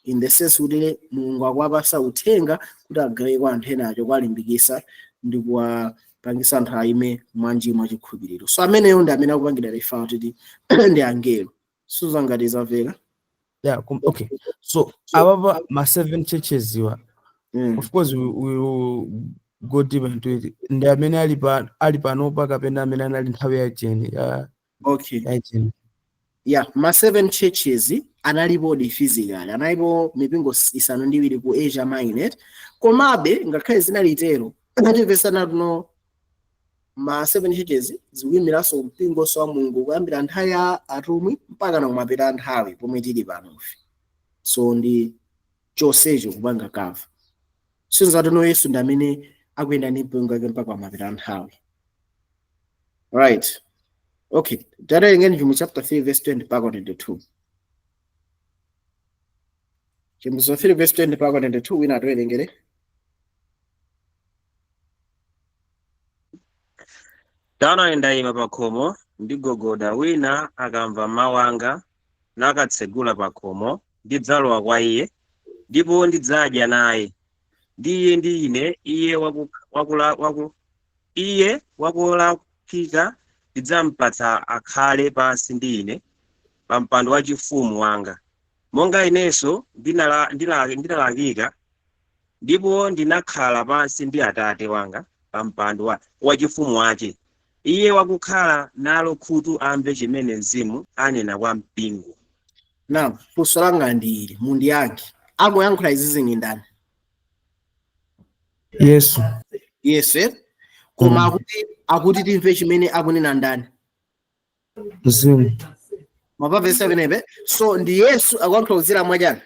in the sense kuti Mulungu akuwapasa uthenga kuti agawe kwa anthu ena acho, kuwalimbikisa ndi kuwapangisa anthu aime mwanji mwa chikhulupiriro. So ameneyo ndi amene akupangira refer kuti ndi angelo. Suzangati zamveka? Yeah, okay. So ababa ma seven churches iwa. Of course we will go deep into it. Ndi amene ali panopa kapena amene anali nthawi ya Jeni, ya ya Jeni. Yeah, ma seven churches analipo di physically, analipo mipingo isanu ndi iwiri ku Asia Minor. Komabe ngakhale zinali tero, anatimvesana tuno ma seven churches zikuyimiranso mpingo wa Mulungu kuyambira nthawi ya atumwi mpaka na kumapita nthawi pomwe tili panofe. So ndi chonsecho kupanga cover. Sinzatino Yesu ndi amene akuyenda ndi mpingo wake mpaka kumapita nthawi. Right. Okay, tawerengeni Chivumbulutso chapter 3 verse 20 mpaka 22. Chivumbulutso 3 verse 20 mpaka 22, wina atiwerengere. Taonani, ndayima pa khomo ndigogoda, wina akamva mawu anga nakatsegula pa khomo, ndidzalowa kwa iye, ndipo ndidzadya naye, ndi iye ndi ine. Iye iye wakulakika ndidzampatsa akhale pansi ndi ine pa mpando wachifumu wanga, monga inenso ndinalakika ndipo ndinakhala pansi ndi Atate wanga pa mpando wachifumu wache. Iye wakukhala nalo khutu amve chimene Mzimu anena kwa mpingo. Now, funso langa ndi ili, mundiyankhe. Akuyankhula izi ndi ndani? Yesu. Yesu, eh? Koma akuti timve chimene akunena ndani? Mzimu. Mwapamvetsa pamenepe? So ndi Yesu akuyankhula kudzera mwachani?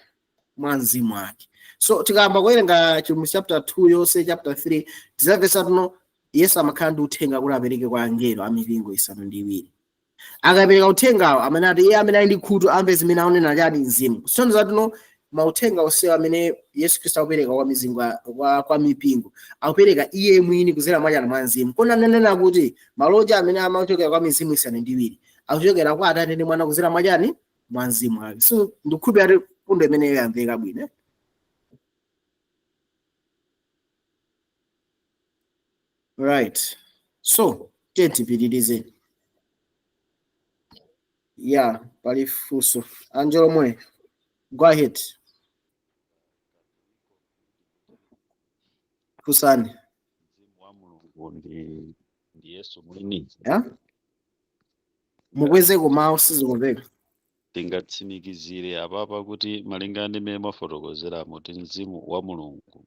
Mwa Mzimu wake. So tikayamba kuwerenga Chivumbulutso chapter 2 yonse, chapter 3, tizamvetsa tuno Yesu amakhala ndi uthenga kuti apereke kwa angelo a mipingo isanu ndi iwiri. Akapereka uthengawo, amene ati iye amene ali ndi khutu amve zimene akunena chani? Mzimu. Kusonyeza tuno mauthenga onsewa amene Yesu Khristu akupereka kwa mizingo, kwa mipingo, akupereka iye mwini kudzera mwa chani? Mwa mzimu. Kona ananena kuti maloja amene amachokera kwa mizimu isanu ndi iwiri akuchokera kwa Atate ndi Mwana kudzera mwa chani? Mwa mzimu ake. So ndikukhulupirira kuti fundo imeneyo yamveka bwino, eh? Right, so tiye tipitirize. Yeah, pali funso. Angelo Moyo, go ahead, funsani. Mzimu wa Mulungu ndi Yesu mwini. Yeah? Mukweze kumawu, sizikumveka. Tingatsimikizire apapa kuti malingana ndi mmene mwafotokozeramo kuti Mzimu wa Mulungu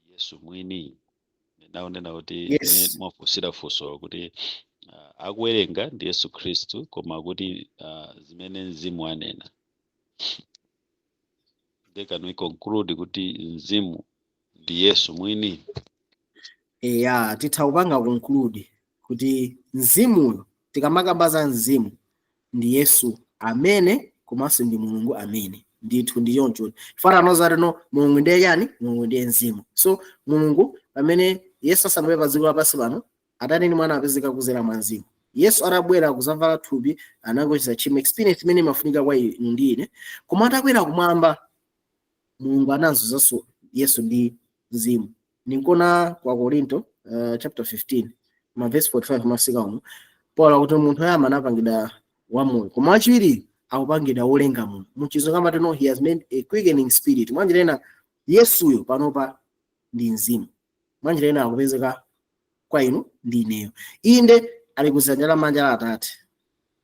ndi Yesu mwini, naonena kuti mmene Yes. mwafunsira funso kuti akuwerenga ndi Yesu Khristu, koma kuti zimene Mzimu anena. Then can we conclude kuti Mzimu ndi Yesu mwini? Eya, titha kupanga conclude kuti mzimuyo, tikamakamba za mzimu, ndi Yesu amene komanso ndi Mulungu amene. Ndithu ndi choncho. Fana zati no Mulungu ndiye chani? Mulungu ndiye mzimu. So Mulungu, pamene Yesu asanabwere pa dziko lapansi pano, Atate ndi Mwana apezeka kudzera mwa mzimu. Yesu atabwera kuzavala thupi, anangochita chimo experience imene imafunika kwa inu ndi ine. Koma atakwera kumwamba, Mulungu anazozanso Yesu ndi mzimu. Ninkona kwa Korinto chapter 15 ma verse 45 masika umu, Paul akuti munthu oyamba anapangidwa wamoyo, koma wachiwiri akupangidwa wolenga munthu. Muchizungu amati no, he has made a quickening spirit. Mwanjira ina Yesuyo panopa ndi mzimu. Mwanjira ina akupezeka kwa inu ndi ineyo. Inde ali kudzanja lamanja la Atate,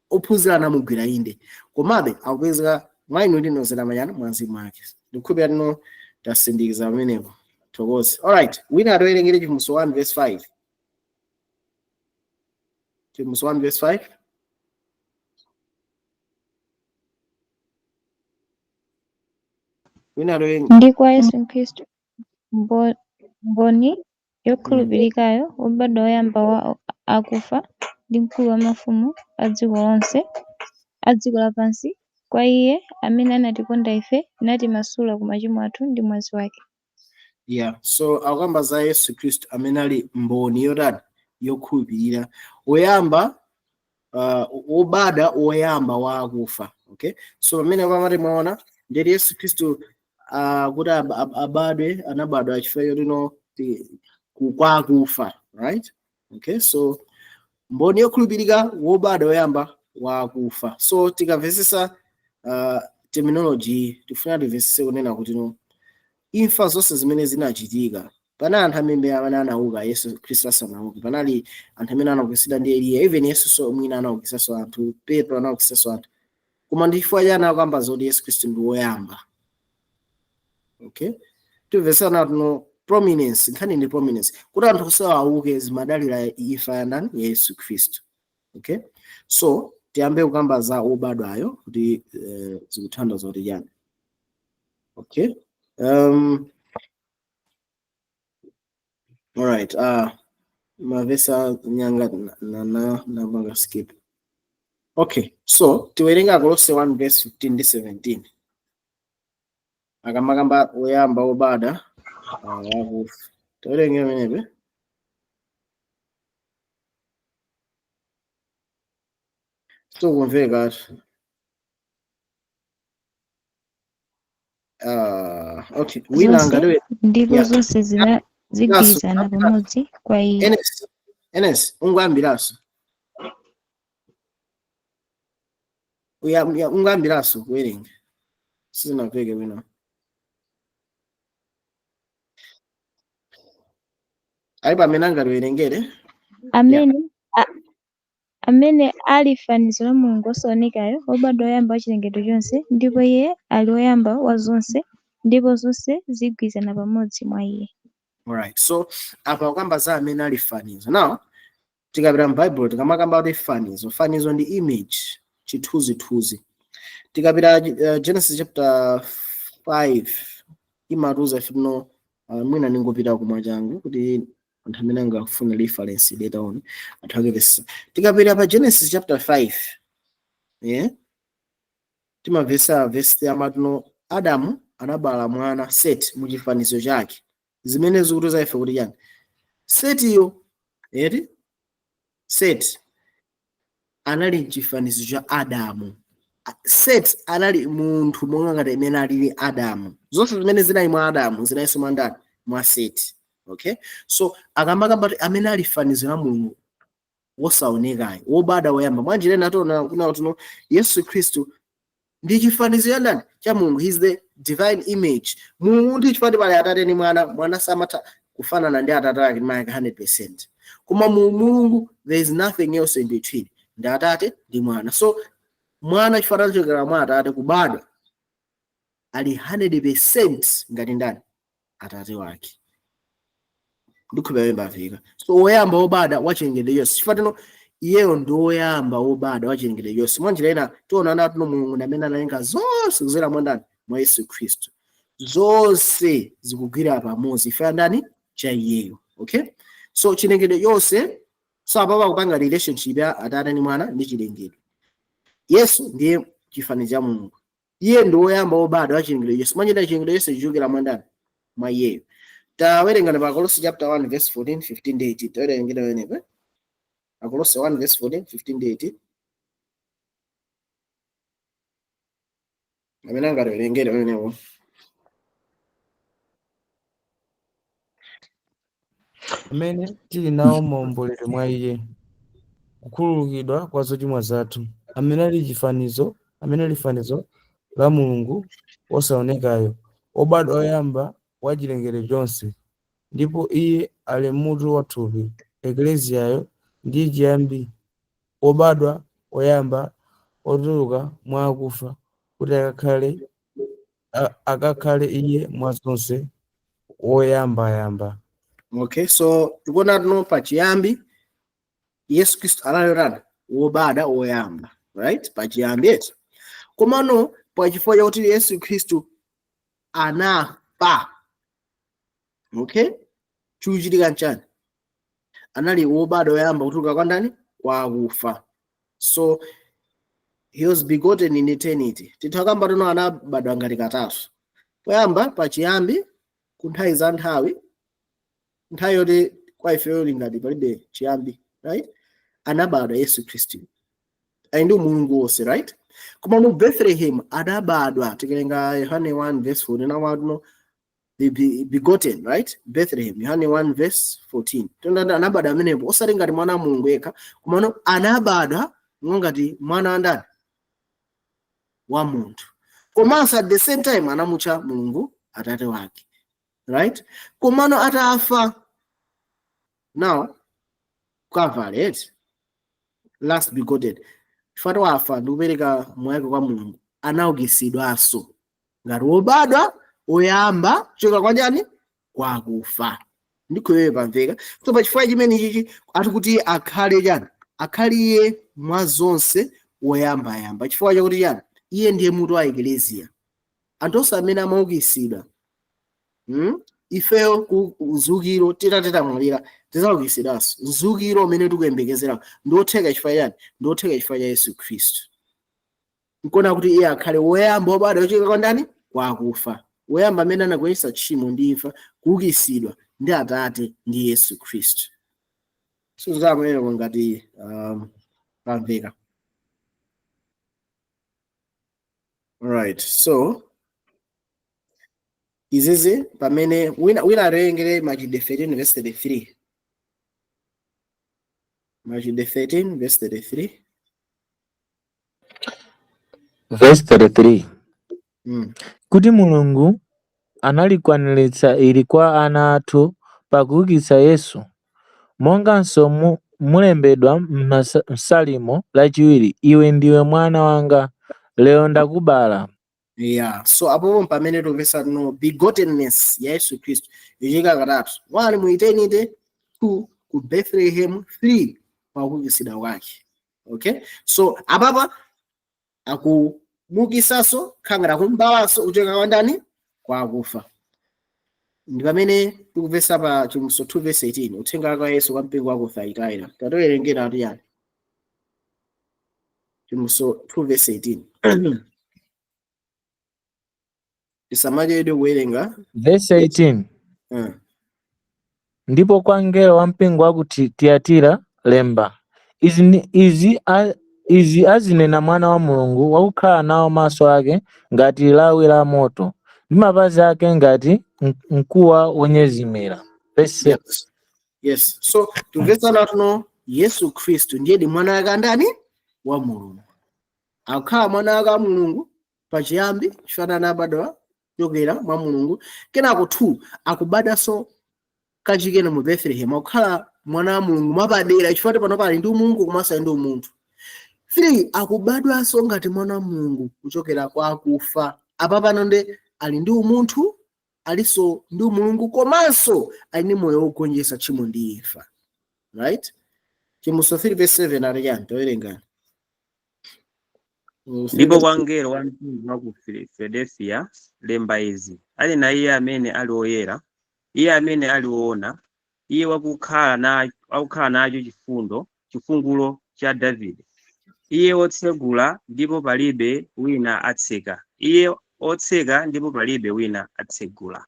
ophunzira anamugwira, inde, komabe akupezeka mwa inu ndi nozera manyana mwa mzimu wake. Ndikukhulupirira tino tasindikiza pamenepo. Thokoze. Alright, wina atiwerengere Chivumbulutso 1 verse 5. Chivumbulutso 1 verse 5. Wina atiwerengere. Ndi kwa Yesu Khristu mboni yokhulupirikayo, wobadwa woyamba wa akufa, ndi mkulu wa mafumu a dziko lonse, a dziko lapansi, kwa iye amene anatikonda ife natimasula ku machimo athu ndi mwazi wake. Yeah, so akukamba za Yesu Khristu amene ali mboni yotani? Yokhulupirira, woyamba, wobadwa woyamba wa akufa. Okay, so pamene pamati mwaona ndeti Yesu Khristu kuti abadwe, anabadwa chifukwa chotino kwa akufa, right? Okay, so mboni yokhulupirika, wobadwa woyamba wa akufa. So tikamvesesa terminology, tifuna timvesese kunena kuti no, imfa zonse zimene zinachitika, panali anthu amene anauka Yesu Khristu asanauke. Panali anthu amene anaukitsidwa ndi Eliya, even Yesu so mwina anaukitsanso anthu, Petro anaukitsanso anthu. Koma ndi chifukwa chani akuyamba zoti Yesu Khristu ndi woyamba? Okay, timvesana tuno prominence, nkhani ndi prominence, kuti anthu kusawauke zimadalira imfa ya ndani? Ya Yesu Khristu. Okay, so tiyambe kukamba za wobadwayo kuti zikuthandiza kuti chani. Okay, alright, mavesa nyanga na napanga skip. Okay, so tiwerenga Kolose 1 verse 15 ndi 17, akamakamba woyamba wobadwa wakufa. Tiwerenge pamenepe. Sikumveka. Okay, wina Zonse angatiwe. ndipo zonse zigwirizana pamodzi kwa iye. Enes, Enes, ungoyambiraso. Ungoyambiraso kuwerenga, sizinamveke bwino. Alipo amene angatiwerengere? Amene ali fanizo la Mulungu wosaonekayo, wobadwa woyamba wa chilengedwe chonse, ndipo iye ali woyamba wa zonse, ndipo zonse zigwirizana pamodzi mwa iye. Alright, so apa kukamba za amene ali fanizo. Now tikapita m'Bible, tikamakamba kuti fanizo, fanizo ndi image, chithunzithunzi. Tikapita Genesis chapter 5. Imatiuza ife tino, mwina ningopita kumwa changu kuti anthu amene angafune reference later on anthu akepesa. Tikapita pa Genesis chapter 5, yeah? Timamvesa verse amatino Adamu anabala mwana Seti muchifanizo chake, zimene zikutiuza ife kuti chani? Setiyo eti, Seti anali mchifanizo cha Adamu. Seti anali munthu monga ngati imene alili Adamu. Zonse zimene zinali mwa Adamu zinalinso mwa ndani? Mwa Seti. Okay, so akamakamba kuti amene ali fanizo la Mulungu wosaonekayo, wobadwa woyamba, mwanjira ina tiona kuna kuti Yesu Khristu ndi chifanizo cha ndani? Cha Mulungu. He is the divine image. Mulungu ndi chifukwa pali Atate ndi Mwana. Mwana samatha kufanana ndi Atate ake mayaka 100%, koma mu Mulungu there is nothing else in between, ndi Atate ndi Mwana. So Mwana chifukwa chokera mwa Atate kubadwa ali 100% ngati ndani? Atate wake. Ndikhulupirira pamveka. So woyamba wobadwa wachilengedwe chonse, chifukwa tino iyeyo ndi woyamba wobadwa wachilengedwe chonse. Mwanjira ina tiona natino Mulungu ndi amene analenga zonse kudzera mwa ndani? Mwa Yesu Khristu. Zonse zikugwira pamodzi ife ndani? Cha iyeyo. Okay, so chilengedwe chonse, so apapa kupanga relationship ya Atate ndi Mwana ndi chilengedwe. Yesu ndiye chifanizo cha Mulungu, iye ndi woyamba wobadwa wa chilengedwe chonse. Mwanjira chilengedwe chonse chichokera mwa ndani? Mwa iyeyo. Tawerengana pa Kolose chapter 1 verse 14, 15 ndi 18. Tawerengera wenepe Akolose 1 verse 14, 15 ndi 18. Amene angatiwerengere wenepo. Amene tili nawo maomboledwe mwa iye, kukhululukidwa kwa zochimwa zathu, amene ali fanizo la Mulungu wosaonekayo, wobadwa woyamba wa chilengedwe chonse. Ndipo iye ali mutu wa thupi, ekleziyayo, ndiye chiyambi, wobadwa woyamba wotuluka mwa akufa, kuti akakhale iye mwa zonse woyambayamba. Okay, so tikuona tuno pachiyambi Yesu Khristu anali wobadwa woyamba, right? Pachiyambi yetu. Komano pachifukwa chakuti Yesu Khristu anafa, okay, chikuchitika nchani? Anali wobadwa woyamba kutuluka kwa ndani? Kwa akufa. So he was begotten in eternity. Tithakamba tuno anabadwa ngati katatu. Poyamba pachiyambi ku nthawi za nthawi, nthawi yoti kwa ifeyo ngati palibe chiyambi, right? Anabadwa Yesu Khristu ali ndi Mulungu wonse, right? Koma mu Bethlehem adabadwa, tikawerenga Yohane 1 verse 14 namatuno the begotten, right? Bethlehem, Yohane 1 verse 14. Tondanda anabadwa amenepo osati ngati mwana wa Mulungu yekha, komano anabadwa ngati mwana wa ndani? Wa munthu. Komanso at the same time anamutcha Mulungu Atate wake, right? Komano atafa now Calvary, last begotten, chifukwa wafa ndikupereka moyo wake kwa Mulungu, anaukitsidwanso ngati wobadwa woyamba kuchoka kwa ndani? Kwa akufa. Ndikhulupirira pamveka. So pachifukwa chimene chichi ati kuti akhale chani? Akhale iye mwa zonse woyambayamba, chifukwa chakuti chani? Iye ndiye mutu wa ekleziya. Anthu onse amene amaukitsidwa, Ifeyo ku mzukiro titatamwalira tizaukitsidwanso. Mzukiro umene tikuyembekezera ndi wotheka chifukwa chani? Ndi wotheka chifukwa cha Yesu Khristu. Nkona kuti iye akhale woyamba wobadwa kuchoka kwa ndani? Kwa akufa, woyamba amene anagonjetsa tchimo ndi imfa, kuukitsidwa ndi Atate ndi Yesu Khristu. So zamwero ngati pamveka. Alright, so izizi pamene wina awerengere Machitidwe 13 verse 33. Machitidwe 13 verse 33. Verse 33. Kuti Mulungu analikwaniritsa ili kwa ana athu pakuukitsa Yesu, monganso mulembedwa m'Salimo lachiwiri, iwe ndiwe mwana wanga, lero ndakubala. Yeah, so apopo pamene tikupeza no begottenness ya Yesu Khristu ichitika katatu. 1 mu eternity, 2 ku Bethlehem, 3 pakuukitsidwa kwake. Okay, so apapa akumukisaso khangara kumbalanso kuchoka kwa ndani? Kwa akufa. Ndi pamene tikupeza pa Chivumbulutso 2 verse 18, uthenga wake wa Yesu kwa mpingo wa ku Thyatira. Tatowerengera ati yani? Chivumbulutso 2 verse 18. Tisamachedwe kuwerenga. Verse 18. Ndipo kwa mngelo wa mpingo wa ku Tiyatira lemba, izi azinena Mwana wa Mulungu, wakukhala nawo maso ake ngati lawi la moto, ndi mapazi ake ngati mkuwa wonyezimira. Verse 6. Yes. So timvetsana tuno Yesu Khristu ndiye ndi mwana wake andani wa Mulungu. Akukhala mwana wake wa Mulungu pachiyambi, chifukwa anabadwa kuchokera mwa Mulungu. Kenako 2 akubadwanso kachikena mu Bethlehem, akukhala mwana wa Mulungu mwapadera, chifukwa pano pali ndi Mulungu komanso ali ndi umunthu. 3 akubadwanso ngati mwana wa Mulungu kuchokera kwa akufa. Apa pano ndi ali ndi umunthu, alinso ndi Mulungu komanso ali ndi moyo wogonjetsa tchimo ndi imfa. Right? Chivumbulutso 3 verse 7 ali chani? Towerengani. Ndipo kwa mngelo wa mpingo wa ku Filadelfiya lemba izi, ali na iye amene ali woyera, iye amene ali woona, iye wakukhala nacho chifungulo cha Davide, iye wotsegula ndipo palibe wina atseka, iye otseka ndipo palibe wina atsegula.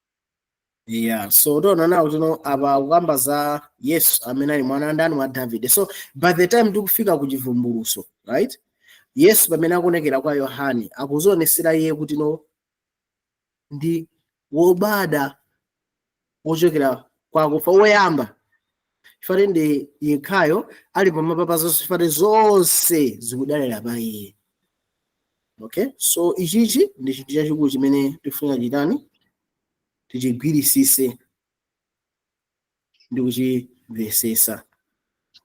Yeah, so tiona nawo tino apa kukamba za Yesu amene ali mwana ndani wa Davide. So by the time tikufika ku chivumbulutso, right? Yesu pamene akuonekera kwa Yohane akuzionesera iye kuti no ndi wobada wochokera kwa akufa woyamba. Chifukwa ndi yekhayo ali pamwamba pa zonse, chifukwa zonse zikudalira pa iye. Okay, so ichichi ndi chinthu chachikulu chimene tifuna chitani, tichigwirisise ndi kuchimvesesa.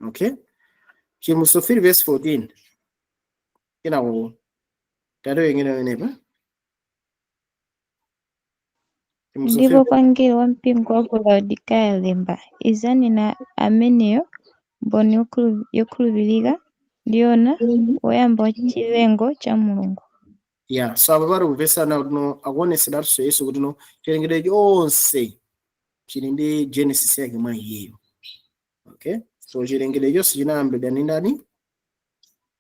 Okay, Chivumbulutso 3 verse 14 kenako tatiwerengera wenepa. Ndipo kwa mngelo wa mpingo wa ku Laodikaya lemba, izi anena ameneyo, mboni yokhulupirika ndi yoona, woyamba wa chilengo cha Mulungu. Yeah, so apa pali kumvesana kuti no akuoneseranso Yesu kuti no chilengedwe chonse chili ndi genesis yake mwa iyeyo. Okay, so chilengedwe chonse chinayambidwa ndi ndani?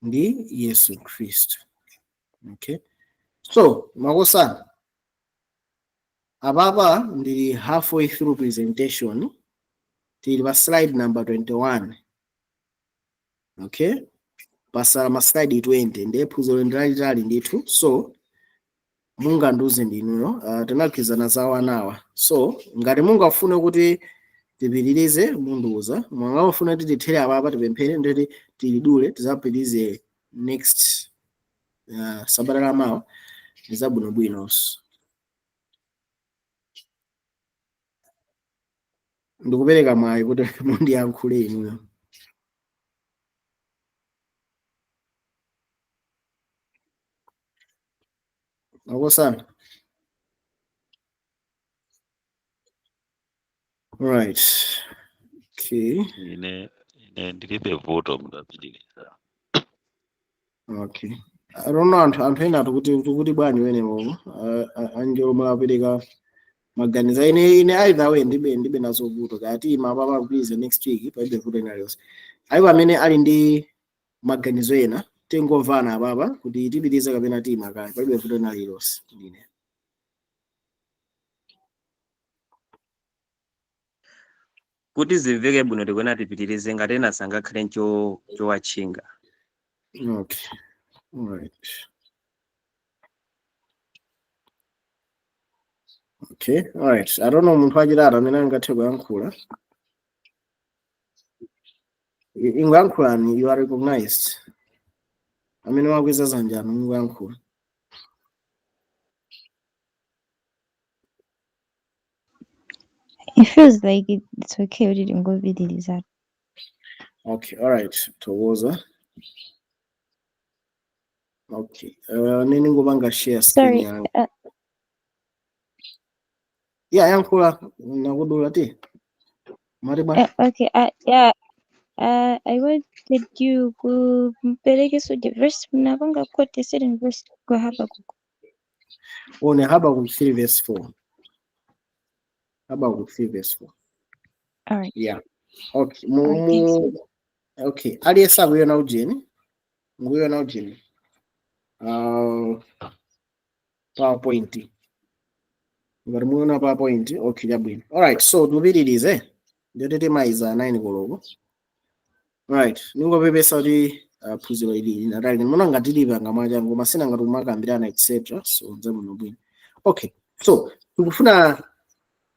Ndi Yesu Khristu. Okay, so makosana apapa ndili halfway through presentation, tili pa slide number 21. Okay, pasala ma slide 20, ndiye phunziro ndilalitali ndithu, so mungandiuze ndinuyo. Tinagwirizana za wanawa, so ngati mungafune kuti tipitirize mundiuza, mungafune kuti tithere apapa tipemphere nditi tilidule tizapitirize next sabata la mawa, ndi zabwinobwinonso. Ndikupereka mwayi kuti mundiyankhule inuyo. Akosana. Right. Okay. Ine ndilibe vuto, mutapitiriza. Okay. I don't know anthu ena tikuti bwanji wenewo anjolo mulapereka maganizo. Ine either way ndibe nazo vuto, kati mapapa kupitiriza next week palibe vuto ina lilonse. Ayiwo amene ali ndi maganizo ena tingomvana apapa kuti tipitirize kapena tima kale, palibe vuto ina lilonse ndine. Kuti zimveke bwino tikuona tipitirize ngati ena sangakhale chowatchinga. Okay. All right. Okay, all right. I don't know munthu wachitatu amene angathe kuyankhula. Ingoyankhulani, you are recognized. Amene wakweza dzanjano ingoyankhula. It feels like it's okay kuti tingopitiriza. Okay, all right. Thokoza. Okay. Nene ngopanga share screen Sorry. yangu. Yeah, yankhula nakudula ti. Mari bwana. Okay, yeah. I wanted you kumperekeso the verse mnapanga quote a certain verse kwa Habakkuk. One Habakkuk 3 verse 4. Habakkuk 3 verse 4. All right. Yeah, okay. Mu, All right, thanks. mu, okay, aliyense akuiona ujeni, mukuiona ujeni, PowerPoint? Ngati muona PowerPoint, okay, chabwino. Alright, so tupitirize, ndiyoti timayiza 9 koloko. Right, ningopepesa kuti phunziro ili linatali, mona ngati lipanga mwachangu masina ngati kumakambirana etc, so nzabwino bwino. Okay, so tikufuna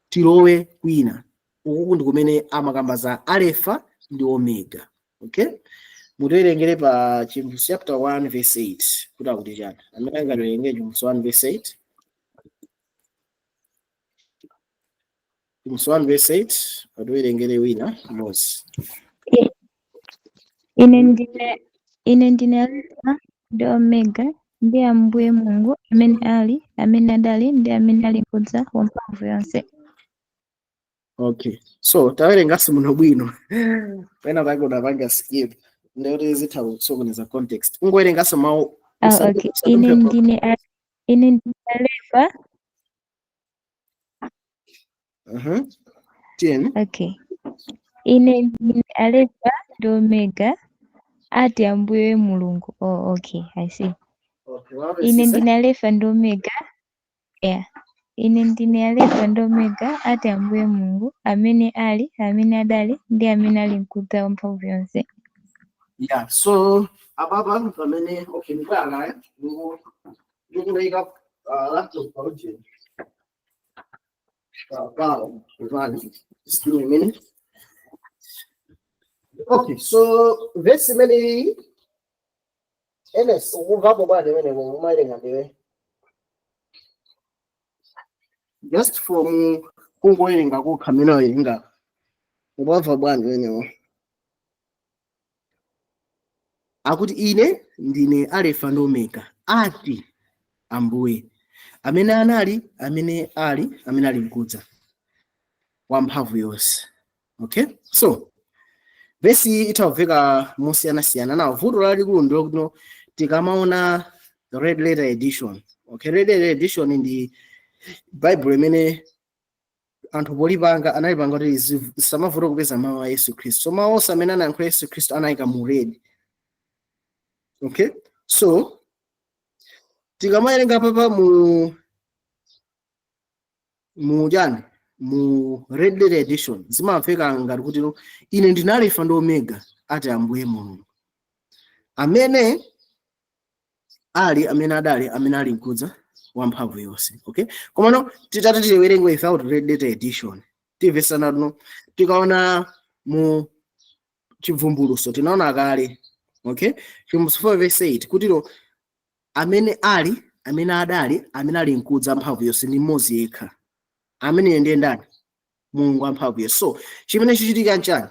tilowe kwina ukuku ndi kumene amakamba za Alefa ndi Omega. Okay, mutiwerengere pa Chivumbulutso chapter 1 verse 8 kuti akuti chani. Amene angatiwerengere Chivumbulutso 1 verse 8, Chivumbulutso 1 verse 8, atiwerengere wina mmodzi. Ine ndine Alfa ndi Omega, ndi Ambuye Mulungu, amene ali, amene adali, ndi amene ali kudza, wamphamvu yonse. Okay, so tawerenganso muno bwino, pena pake unapanga skip, ndikuti zitha kusokoneza context. Ungowerenganso mawu. Ah, okay. Ine ndine Alefa. Tiyeni. Okay. Ine ndine Alefa ndi Omega, ati Ambuye Mulungu. Oh, okay, I see. Okay, Ine wapesise. ndine Alefa ndi Omega. Yeah. Ine ndine Alefa ndi Omega, ati Ambuye Mulungu, amene ali, amene adali, ndi amene ali nkudza, wamphamvu yonse. Yeah, so apapa pamene, okay, ndikuyang'ana ndikunaika laptop paujeni pawo pepani, just give me a minute. Okay, so verse imene ns ukumvapo bwanji imene umawerenga ndiwe, just from kungowerenga kokha mmene wawerenga, ukumva bwanji imenewo? Akuti ine ndine Alefa ndi Omega, ati Ambuye, amene anali, amene ali, amene ali mkudza, wamphamvu yonse. Okay, so vesi iyi ithamveka mosiyanasiyana. Nawo vuto lalikulu ndilo tikamaona Red Letter Edition. Okay, Red Letter Edition ndi Bible imene anthu polipanga analipanga kuti samavuta kupeza mawu a Yesu Khristu. So mawu onse amene anayankhula Yesu Khristu anayika mu red. Okay, so tikamawerenga papa mu chani, mu Red Letter Edition, zimamveka ngati kuti no, ine ndine Alefa ndi Omega, ati Ambuye Mulungu, amene ali, amene adali, amene ali mkudza, wamphamvu yonse. Okay, komano titati tiwerenge without Red Letter Edition, timvesana no. Tikaona mu Chivumbulutso, tinaona kale, okay, Chivumbulutso 4 verse 8, kuti no, amene ali, amene adali, amene ali mkudza, mphamvu yonse, ndi mmodzi yekha. Amene ndiye ndani? Mulungu wamphamvu yonse. So chimene chichitika nchani?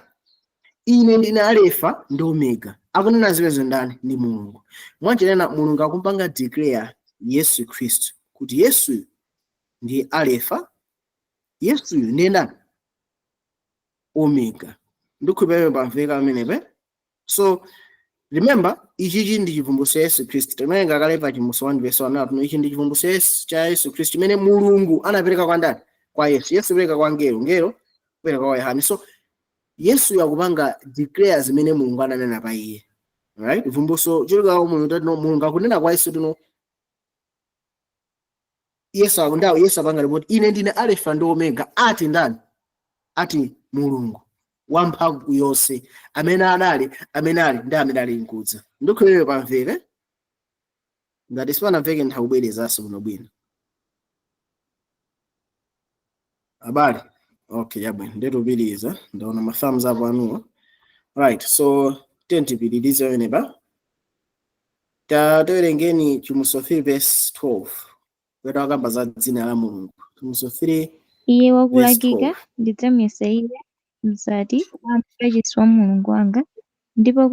Ine ndine Alefa ndi Omega, akunena zimenezo ndani? Ndi Mulungu. Mwanchenena Mulungu akumpanga declare Yesu Khristu kuti Yesu ndiye Alefa, Yesuyu ndiye ndani? Omega. Ndikhulupirira pamveka pamenepe. So remember, ichichi ndi chivumbulutso cha Yesu Khristu. Timawerenga kale pa Chivumbulutso 1 verse 1 atuno, ichi ndi chivumbulutso cha Yesu Khristu chimene Mulungu anapereka kwa ndani? Kwa Yesu. Yesu kupereka kwa ngelo, ngelo kupereka kwa Yohane. So Yesu yakupanga declare zimene Mulungu ananena pa iye, right? Vumbulutso chochokera kwa Mulungu tino, Mulungu akunena kwa Yesu tino, Yesu akundawo, Yesu apanga ripoti, ine ndine Alefa ndi Omega, ati ndani? Ati Mulungu wamphamvu yonse, amene adali, amene ali, ndi amene ali mkudza. Ndikhulupirira pamveka. Ngati sipanamveke, nthakubwerezanso bwinobwino, abale. Okay, yabwino, nditupitiriza. Ndaona ma thumbs up anuwo. Right, so tentipitirize pamenepa. Tatiwerengeni Chivumbulutso 3 verse 12, kuti akamba za dzina la Mulungu. Chivumbulutso 3 Iye verse wakulakika 12. ndidzamuyesa iye mzati wa mkachisi wa Mulungu wanga, ndipo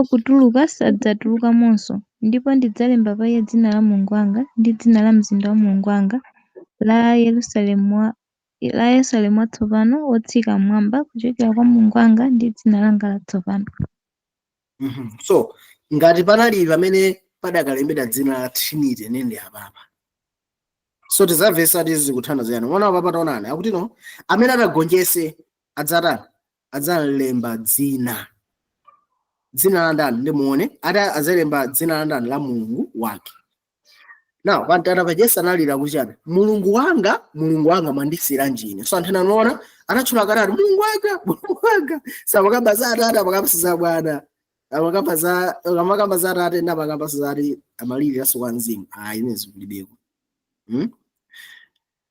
kutuluka sadzatulukamonso, ndipo ndidzalemba pa iye dzina la Mulungu wanga, ndi dzina la mzinda wa Mulungu wanga, la Yerusalemu watsopano wotsika mmwamba kuchokera kwa Mulungu wanga, ndi dzina langa latsopano. So ngati panali pamene padakalembedwa dzina la Trinity, nende apapa. So tizamvesa tizi zikuthandiza yani. Mwana papa taonani akuti no amene atagonjese adzatani? Adzalemba dzina. Dzina la ndani? Ndimuone ati adzalemba dzina la ndani? La Mulungu wake. Now pamtanda pa Yesu analira kuchani? "Mulungu wanga, Mulungu wanga, mwandisiyiranji ine?" So anthu anaona anatchula katatu, "Mulungu wanga, Mulungu wanga." Samakamba za atate, amakamba za Bwana, amakamba za amakamba za atate ndi amakamba za ati amaliriranso kwa mzimu. Ayi, imene zikulibeko.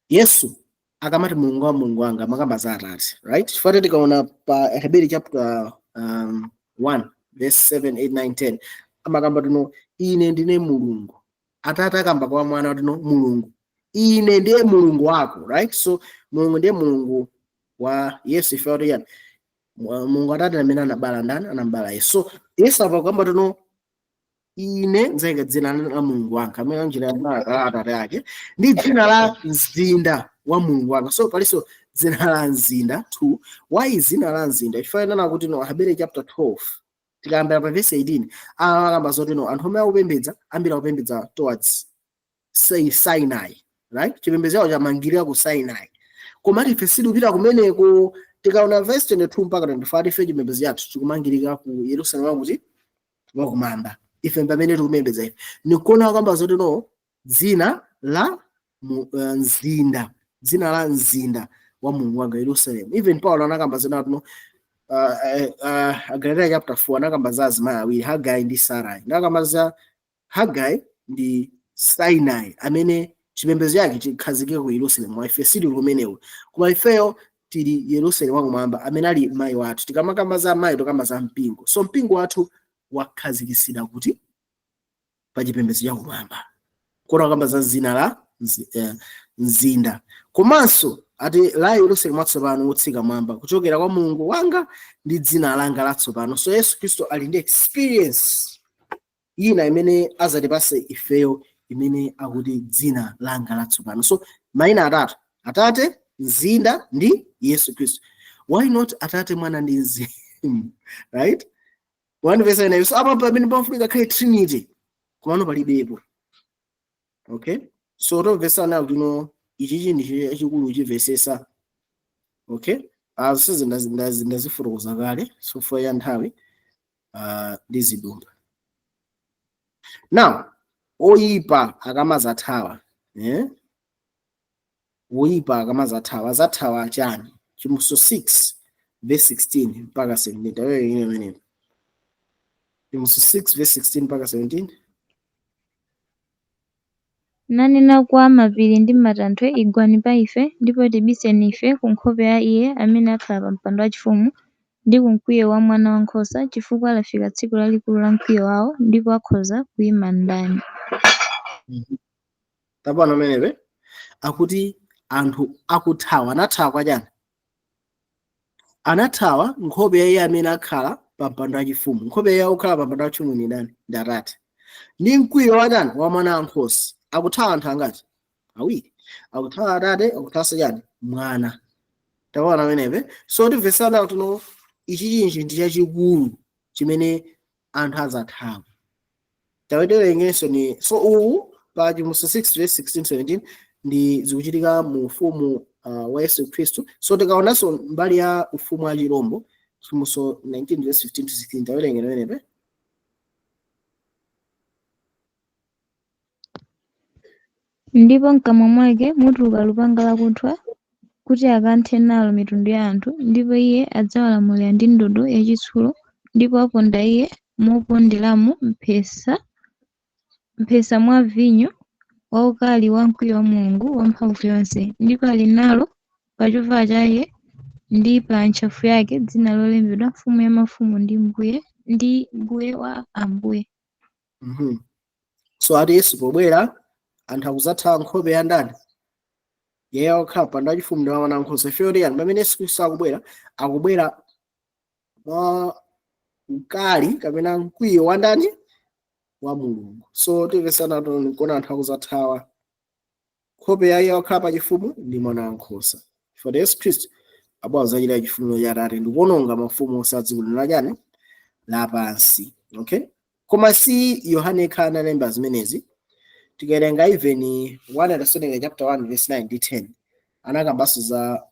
Yesu akamati "Mulungu wa Mulungu wanga", amakamba za atate, right? Chifukwa tikaona pa Hebrew chapter 1 verse 7, 8, 9, 10, amakamba tino "Ine ndine Mulungu." Atate akamba kwa mwana tino "Mulungu, ine ndiye Mulungu wako", right? So Mulungu ndiye Mulungu wa Yesu. Ife kuti yani Mulungu atate amene anabala ndani? Anabala Yesu. So Yesu apa kamba tino "Ine ndzayika dzina la Mulungu wanga", amene njira la atate ake, ndi dzina la mzinda wa Mulungu wanga. So palinso dzina la mzinda. Two, why dzina la mzinda? Ifanana kuti no Aheberi chapter 12, tikayambira pa verse 18, amakamba zoti no anthu omwe akupembedza ambiri akupembedza towards say Sinai, right? Chipembedzo chawo chamangirira ku Sinai, koma ife sitikupita kumeneko. Tikaona verse 22 mpaka 25, ife chipembedzo chathu chikumangirika ku Yerusalemu wakuti wakumwamba. Ife pamene tikupembedza ife nikuona kwamba zoti no dzina la mzinda, dzina la mzinda wa Mulungu wanga, Yerusalemu. Even Paulo anakamba zina tuno Galatia chapter 4, anakamba za azimayi awiri, Hagai ndi Sarai. Ndakamba za Hagai ndi Sinai amene chipembedzo chake chikhazikike ku Yerusalemu. Ife sitili kumeneko, koma ifeyo tili Yerusalemu wakumwamba amene ali mayi wathu. Tikamakamba za mayi, tikamba za mpingo. So mpingo wathu wakhazikitsidwa kuti pa chipembedzo chakumwamba. Kona kamba za dzina la mzinda, komanso ati la Yerusalemu watsopano wotsika mwamba kuchokera kwa Mulungu wanga, ndi dzina langa latsopano. So Yesu Khristu ali ndi experience ina imene azatipase ifeyo, imene akuti dzina langa latsopano. So mayina atatu: atate, mzinda ndi Yesu Khristu. Why not atate, mwana ndi mzimu, right? One verse ina. So apa pamene pafunika khale trinity, komano palibepo. Okay, so tomvesa nayo kuti ichichi ndi chachikulu chimvesesa. Okay, zonsezi ndazifotokoza kale, so for ya nthawi ndizidumba. Now oyipa akamazathawa, eh? Oyipa akamazathawa azathawa chani? Chivumbulutso 6 verse 16 mpaka 17. Taweyo ine imeneyo, Chivumbulutso 6 verse 16 mpaka 17. Nanena kwa mapiri ndi matanthwe, "Igwani pa ife, ndipo tibiseni ife ku nkhope ya iye amene akhala pa mpando wachifumu, ndi ku mkwiyo wa Mwana Wankhosa, chifukwa lafika tsiku lalikulu la mkwiyo wawo, ndipo akhoza kuyima ndani?" Tapano amenepe akuti anthu akuthawa, anathawa kwa chani? Anathawa nkhope ya iye amene akhala pa mpando wachifumu. Nkhope ya iye akukhala pa mpando wachifumu ni ndani? Ndi atate. Ndi mkwiyo wa chani? Wa Mwana Wankhosa. Akuthawa anthu angati? Awiri. Akuthawa atate, akuthawanso chani? Mwana. Taona amenepe. So timvesana kuti no ichi chinchi ndi chachikulu chimene anthu azathawa. Taweterengenso ni so uwu pa Chivumbulutso 6 verse 16, 17 ndi zikuchitika mu ufumu wa Yesu Khristu. So tikaonanso mbali ya ufumu wa chirombo, Chivumbulutso 19 verse 15 to 16. Tawerengera amenepe. Ndipo mkamwa mwake mutuluka lupanga lakuthwa, kuti akanthe nalo mitundu ya anthu, ndipo iye adzawalamulira ndi ndodo yachitsulo, ndipo aponda iye moponderamo mphesa mwa vinyo wa ukali wa mkwiyo wa Mulungu Wamphamvuyonse. Ndipo ali nalo pa chovala chake ndi pa ntchafu yake dzina lolembedwa, Mfumu ya mafumu ndi Mbuye wa ambuye. So ati Yesu pobwera, anthu akuzathawa nkhope ya ndani? Yeye okhala mpando wachifumu ndi wa Mwana Wankhosa. Ife yoti yani pamene Yesu Khristu akubwera, akubwera mwa ukali kapena mkwiyo wa ndani? Wa Mulungu. So timvesana kuona anthu akuzathawa nkhope ya iye okhala pachifumu ndi Mwana Wankhosa, chifukwa Yesu Khristu abwa zachita chifuniro cha Atate ndi kuwononga mafumu onse a dziko lino lachani? Lapansi. Okay, koma si Yohane yekha analemba zimenezi. Tikawerenga even 1 Thessalonica chapter 1 verse 9 ndi 10, anakambanso za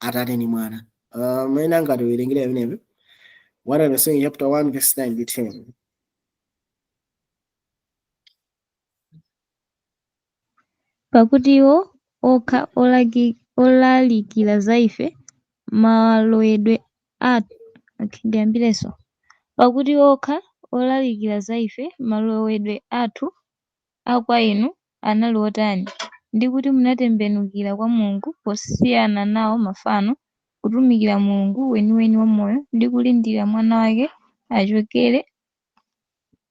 Atate ndi Mwana. Mwina ngati uwerengera imeneyo 1 Thessalonica chapter 1 verse 9 ndi 10. Pakuti iwo okha olalikira za ife malowedwe athu, okay, ndiyambirenso. Pakuti iwo okha olalikira za ife malowedwe athu a kwa inu anali otani, ndi kuti munatembenukira kwa Mulungu posiyana nawo mafano, kutumikira Mulungu weniweni wamoyo, ndi kulindira Mwana wake achokere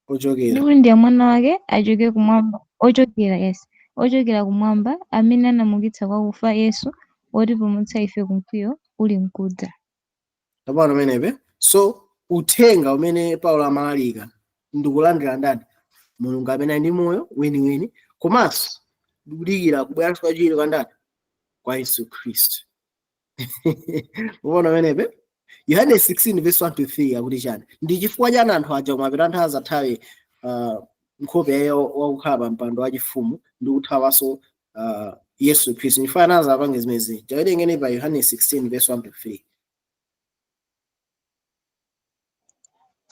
ochokera ndi kulindira Mwana wake achoke kumwamba, ochokera, yes, ochokera kumwamba, amene anamuukitsa kwa akufa, Yesu, wotipulumutsa ife ku mkwiyo uli mkudza. Tapano pamenepe. So uthenga umene Paulo amalalika ndikulandira ndani? Mulungu amene ali ndi moyo weniweni, komanso ndikudikira kubweranso kwachiwiri kwa ndani? Kwa Yesu Khristu. Muona pamenepe? Yohane 16 verse 1 to 3 akuti chani? Ndi chifukwa chani anthu aja kumapeto anthu azathawe nkhope ya wakukhala pa mpando wachifumu ndi kuthawanso Yesu Khristu? Chifukwa anaza apange zimenezi. Tawerengeni pa Yohane 16 verse 1 to 3.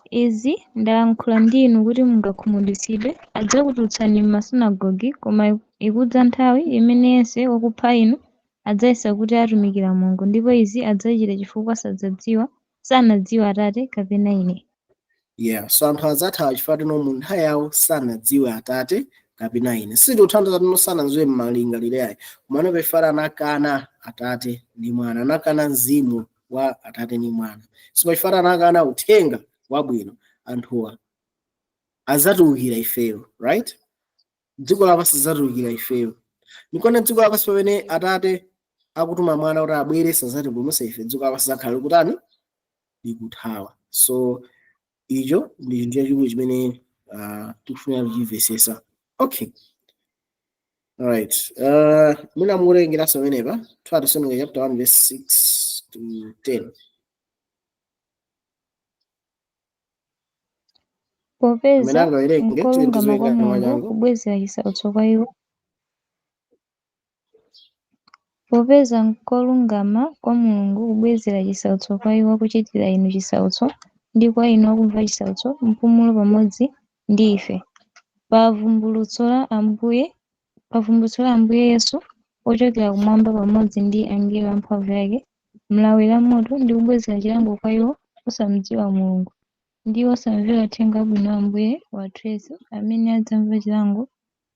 Izi ndalankhula ndi inu kuti mungakhumudwitsidwe. Adzakutulutsani m'masunagoge, koma ikudza nthawi imene yense wakupha inu adzayesa kuti atumikira Mulungu, ndipo izi adzachita chifukwa sanadziwe Atate kapena Ine. Yeah, so anthu adzathawa chifukwa tino mu nthawi yawo sanadziwe Atate kapena Ine. Sitikutanthauza tino sanadziwe m'malingaliro ayi, komano pefara anakana Atate ndi Mwana, anakana mzimu wa Atate ndi Mwana. So pachifukwa anakana uthenga wabwino, anthuwa azatiukira ifeyo, right? Dziko lapansi lidzatiukira ifeyo. Nikona dziko lapansi pamene Atate akutuma Mwana kuti abwere sazatipulumutsa ife, dziko lapansi zakhala likutani? Likuthawa. So icho ndi chinthu chachikulu chimene tikufunika kuchimvetsetsa. Okay, alright, mwina mukuwerengeranso pamenepa 2 Thessalonica chapter 1 verse 6 to 10. Popeza Amene angawerenge, nkolungama kwa tiziwerenga Mulungu mwachangu. kubwezera chisautso kwa iwo, popeza nkolungama kwa Mulungu kubwezera chisautso kwa iwo akuchitira inu chisautso, ndi kwa inu akumva chisautso, mpumulo pamodzi ndi ife, pa vumbulutso la Ambuye, pa vumbulutso la Ambuye Yesu ochokera kumwamba pamodzi ndi angelo a mphamvu yake, m'lawi la moto, ndi kubwezera chilango kwa iwo osamdziwa Mulungu, ndi osamvera uthenga wabwino wa Ambuye wathu Yesu, amene adzamva chilango,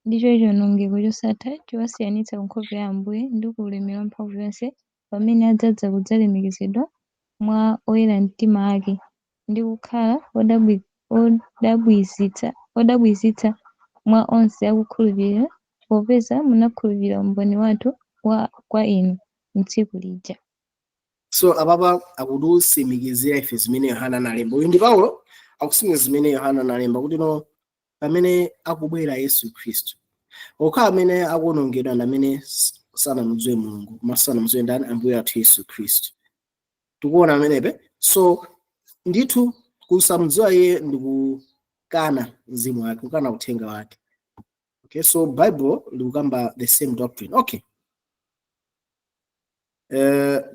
ndicho chiwonongeko chosatha, chowasiyanitsa ku nkhope ya Ambuye ndi ku ulemerero wa mphamvu yonse, pamene adzadza kudzalemekezedwa mwa oyera mtima ake, ndi kukhala odabwizitsa mwa onse akukhulupirira, popeza munakhulupirira umboni wathu kwa inu m'tsiku lija. So apapa akutitsimikizira ife zimene Yohana analemba. Uyu ndi Paulo akutsimikiza zimene Yohana analemba kuti no pamene akubwera Yesu Khristu, okha amene akuwonongedwa ndi amene sanamudziwe Mulungu, koma sanamudziwe ndani? Ambuye athu Yesu Khristu. Tikuona amenepe. So ndithu kusamdziwa iye ndi kukana mzimu wake, kukana uthenga wake. Okay, so Bible likukamba the same doctrine. Okay,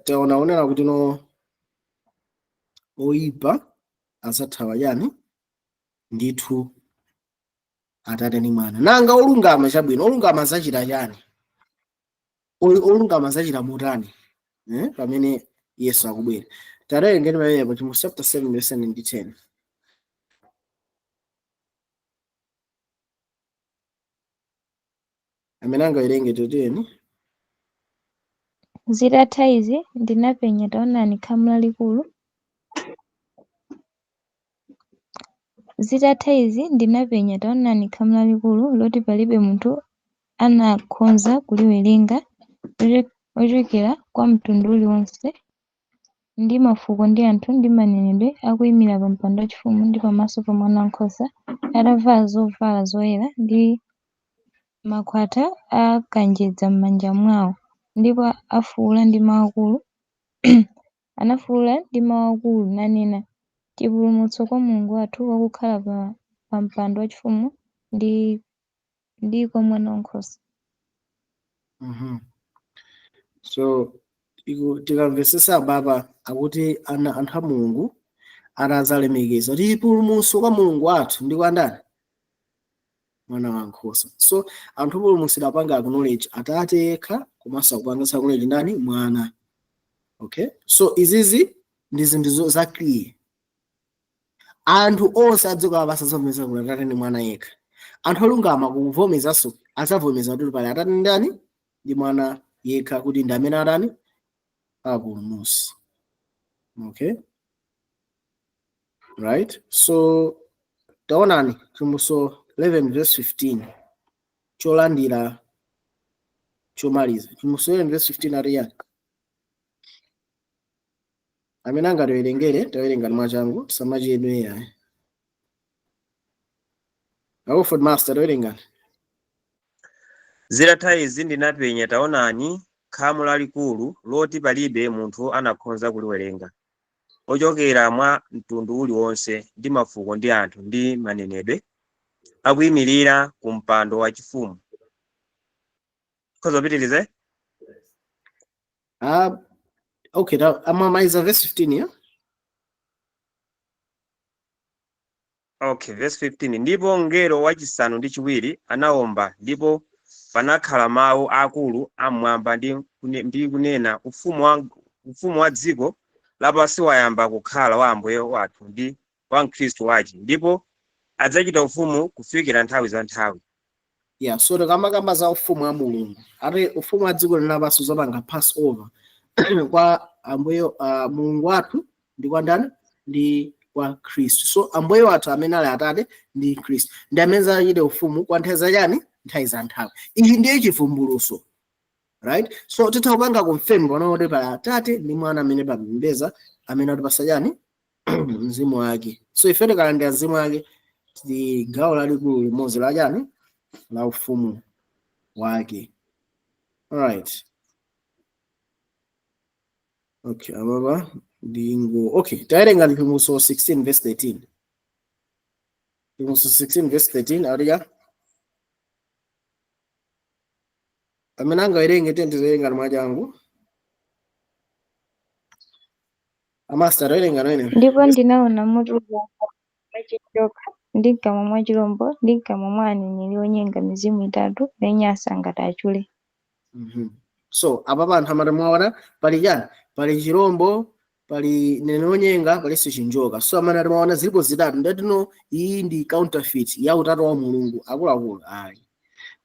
taona onena kuti no oyipa azathawa chani? Ndithu Atate ndi Mwana. Nanga olungama, chabwino, olungama azachita chani? Olungama azachita motani pamene Yesu akubwera? Tawerengeni pamenepo Chivumbulutso chapter 7 verse 9 ndi 10. Amene angawerenge, tiyeni. Zitatha izi ndinapenya, taonani, khamu lalikulu. Zitatha izi ndinapenya, taonani, khamu lalikulu, loti palibe munthu anakhoza kuliwerenga, ochokera kwa mtundu uliwonse, ndi mafuko ndi anthu ndi manenedwe, akuyimira pa mpando wachifumu ndi pamaso pa Mwanawankhosa, atavala zovala zoyera, ndi makhwatha a kanjedza m'manja mwawo, ndipo afuula ndi mawu akulu, anafuula ndi mawu akulu, nanena, Chipulumutso kwa Mulungu wathu wakukhala pa mpando wachifumu ndi Ndi kwa Mwana wankhosa. So tikamvesesa baba akuti ana anthu a Mulungu atazalemekeza kuti chipulumutso kwa Mulungu wathu ndi kwa ndani? Mwana wankhosa. So anthu opulumutsidwa apanga acknowledge Atate yekha, komanso akupangitsa acknowledge ndani? Mwana. Okay, so izizi ndi zinthu za clear. Anthu onse adziko lapansi adzavomereza kuti Atate ndi Mwana yekha. Anthu olungama kuvomezanso adzavomeza kuti pali Atate ndani? Ndi Mwana yekha, kuti ndi amene atani? Apulumutsa. Okay, right, so taonani Chivumbulutso 11 verse 15, cholandira chomaliza. Chivumbulutso 11 verse 15 ati yani? Amene angatiwerengere, tawerengani mwachangu, tisamachedwe yayi. Alford Master, tawerengani. Zitatha izi ndinapenya, taonani, khamu lalikulu loti palibe munthu anakhoza kuliwerenga, ochokera mwa mtundu uliwonse ndi mafuko ndi anthu ndi manenedwe, akuyimirira ku mpando wachifumu. Khoza kupitiriza? Ah, okay, amamaliza verse 15 ya. Okay, verse 15. Ndipo mngelo wachisanu ndi chiwiri anawomba, ndipo panakhala mawu akulu amwamba ndi kunena, ufumu wa dziko lapansi wayamba kukhala wa Ambuye wathu ndi wa Khristu wace, ndipo adzachita ufumu kufikira nthawi za nthawi. Yeah, so tikamakamba za ufumu wa Mulungu, ati ufumu wa dziko lapansi uzapanga pass over kwa Ambuye Mulungu wathu ndi kwa ndani? Ndi kwa Khristu. So Ambuye wathu amene ali Atate ndi Khristu ndi amene zachite ufumu kwa nthawi zachani? Nthawi za nthawi. Ichi ndiye chivumbulutso, right? So titha kupanga confirm pano kuti pali Atate ndi Mwana amene pamembeza amene atipasa chani? Mzimu wake. So ife tikalandira Mzimu wake, tili gawo lalikulu limodzi la chani? La ufumu wake. Alright, okay, ababa ndingo, okay, tawerenga Chivumbulutso 16 verse 13. Chivumbulutso 16 verse 13 aliya. Amene angawerenge, tiwerenga mwachangu. Amaster, tawerenga nene. Ndipo ndinaona motuluka mwa chinjoka, ndi mkamwa mwa chirombo, ndi mkamwa mwa aneneri onyenga mizimu itatu yonyansa ngati achule. So apa anthu amati mwaona pali chani? Pali chirombo, pali nene onyenga, palinso chinjoka. So amene ati mwaona zilipo zitatu, ndatino iyi ndi counterfeit ya utatu wa Mulungu. Akuluakulu, ayi.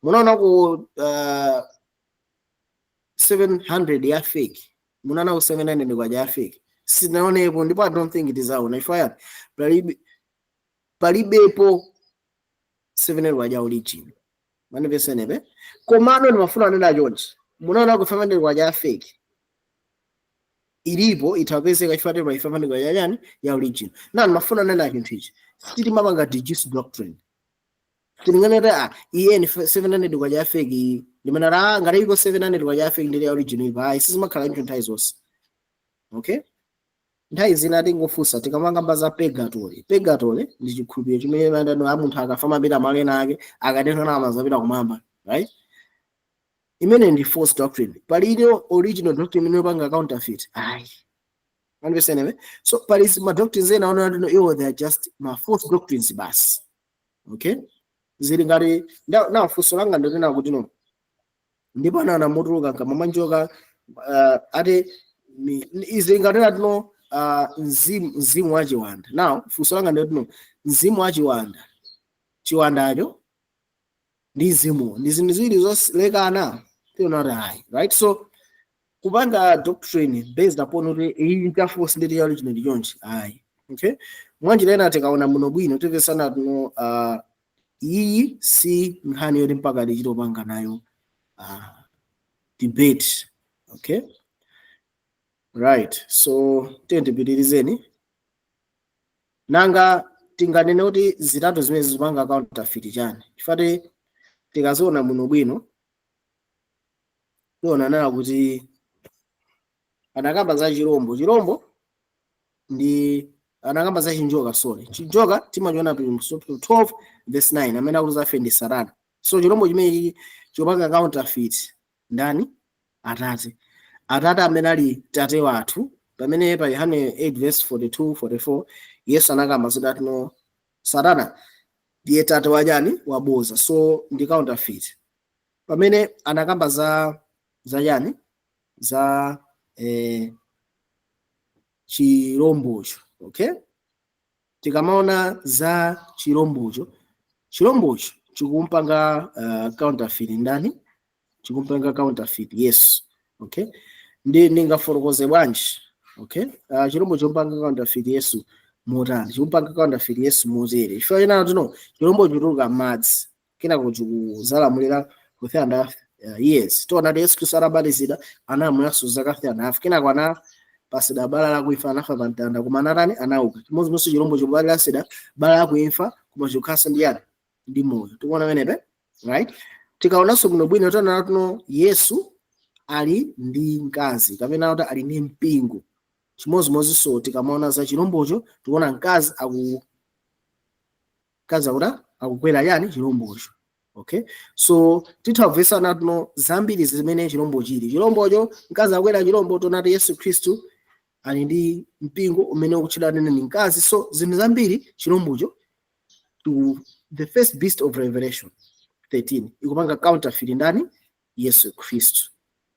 Munaona ku 700 ya fake? Munaona ku 700 kwaja ya fake? Sinaonepo, ndipo I don't think tizaona. Ifo yani palibe, palibepo 700 kwaja original manipesene. Komano ndimafuna anena chonchi: munaona ku 500 kwaja ya fake? Ilipo, itapezeka chifukwa pa 500 kwaja yani ya original. Na ndimafuna anena chinthu ichi: sitimapanga deduce doctrine. Tilinganira ah, iye ni 700 kwaja ya fake iyi, ndimene ah, ngati iko 700 kwaja ya fake ndili ya original ipo. Ayi, sizimakhala nthu nthawi zonse. Okay, nthawi zina tingofunsa, tikamangamba za purgatory. Purgatory ndi chikhulupiriro chimene mandano a munthu akafa mapita malo ena ake, akatero amazapita kumwamba, right? Imene ndi false doctrine. Pali ino original doctrine imene yopanga counterfeit? Ayi, understand? So pali ma doctrines ena ona ndino iwo they are just ma false doctrines basi. Okay, zili ngati na funso langa ndinena kuti no, ndipo ana anamutuluka mkamwa mwa njoka, ati izi ngati tino mzimu wa chiwanda. Now funso langa ndinoti no, mzimu wa chiwanda, chiwandacho ndi mzimu ndi zinthu ziwiri zolekana? Tiona ayi, right? So kupanga doctrine based upon kuti iyi ncha false ndi ya original ndi chonchi, ayi. Okay, mwanjira ena tikaona muno bwino timvesana tuno iyi si nkhani yoti mpaka tichitopanga nayo debate. Okay, right, so tiye tipitirizeni. Nanga tinganene kuti zitatu zimene zipanga counterfeit chani? Chifukwa tikaziona muno bwino tiona nana kuti anakamba za chirombo, chirombo ndi anakamba za chinjoka, sorry, chinjoka timachiona pa 12 verse 9, amene akuti zafe ndi Satana. So chirombo chimene chopanga counterfeit ndani? Atate. Atate amene ali tate wathu. Pamene pa Yohane 8 verse 42 44 Yesu anakamba zoti no, Satana ndiye tate wachani? Waboza. So ndi counterfeit. Pamene anakamba za chani, za chirombocho, okay, tikamaona za chirombocho, chirombocho chikumpanga counterfeit ndani? Chikumpanga counterfeit Yesu, okay. Ndi ndingafotokoze bwanji? Okay, chirombo chikumpanga counterfeit Yesu motani? Chikumpanga counterfeit Yesu motere: chifukwa chinayo tino chirombo chituluka m'madzi, kenako chikuzalamulira for 3.5 years. Tiona kuti Yesu Khristu atabatizidwa anamulanso zaka 3.5, kenako anapasidwa bala lakuimfa, anafa pa mtanda, koma anatani? Anauka. Chimodzimodzi chirombo chikubalasidwa bala lakuimfa, koma chikukhalanso ndi yani? Ndi moyo. Tikuona pamenepe, right? Tikaonanso bwino bwino, tiona tuno Yesu ali ndi mkazi, kapena kuti ali ndi mpingo. Chimodzimodzinso tikamaona za chirombocho, tikuona mkazi aku mkazi akuti akukwera yani? Chirombocho, okay. So titha kumvesana tuno zambiri zimene chirombo chili. Chirombocho, mkazi akwera chirombo, tonati Yesu Khristu ali ndi mpingo umene ukutchedwa nene ni mkazi. So zinthu zambiri chirombocho to the first beast of Revelation 13 ikupanga counterfeit ndani? Yesu Khristu,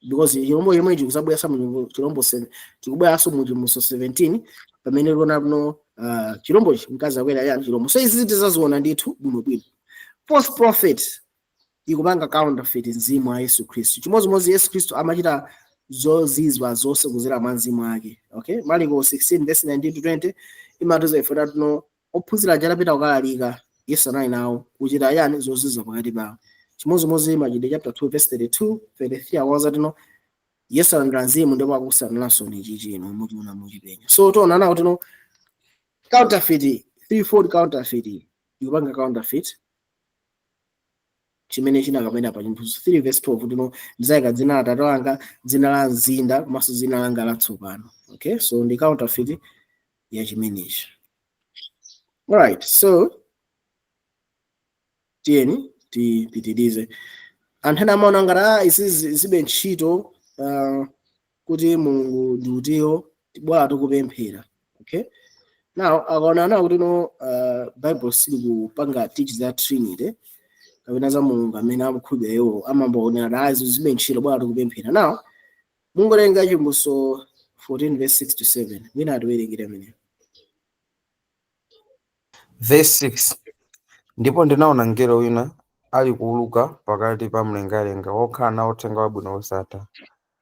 because chirombo chomwe chikuzabweranso mu chirombo 7, chikubweranso mu Chivumbulutso 17, pamene tiona kuno chirombochi, mkazi akwera yani? Chirombo. So izi tizaziona ndithu bwinobwino. False prophet ikupanga counterfeit mzimu wa Yesu Khristu. Chimodzimodzi Yesu Khristu amachita zozizwa zonse kudzera mwa mzimu wake, okay. Marko 16 verse 19 to 20 imatiza ife tatuno ophunzira aja atapita kukalalika, Yesu anali nawo kuchita yani? Zozizwa pakati pawo. Chimodzimodzi Machitidwe chapter 2 verse 32 33 akuwaza tino Yesu alandira mzimu ndipo akusanalanso ni chichino muchiona muchipenya. So tiona nawo tino counterfeit, threefold counterfeit ikupanga counterfeit chimene chinakapena pa Chivumbulutso 3 verse 12, tino ndizayika dzina la Atate wanga, dzina la mzinda, komanso dzina langa latsopano, okay. So ndi counterfeit ya chimenechi. Alright, so tiyeni tipitirize. Anthu ena amaona ngati izi zibe ntchito, kuti Mulungu ndi utiyo, bwala tikupemphera, okay. Now akaona nawo kuti no, Bible silikupanga teach za Trinity kapena za Mulungu amene akukhulupirira iwo, amambaonera izi zibe ntchito, bwala tikupemphera. Now mungotenga Chivumbulutso 14 verse 6 to 7, mwina atiwerengere ameneyo. Verse 6: Ndipo ndinaona mngelo wina ali kuuluka pakati pa mlengalenga, wokhala nawo uthenga wabwino wosatha,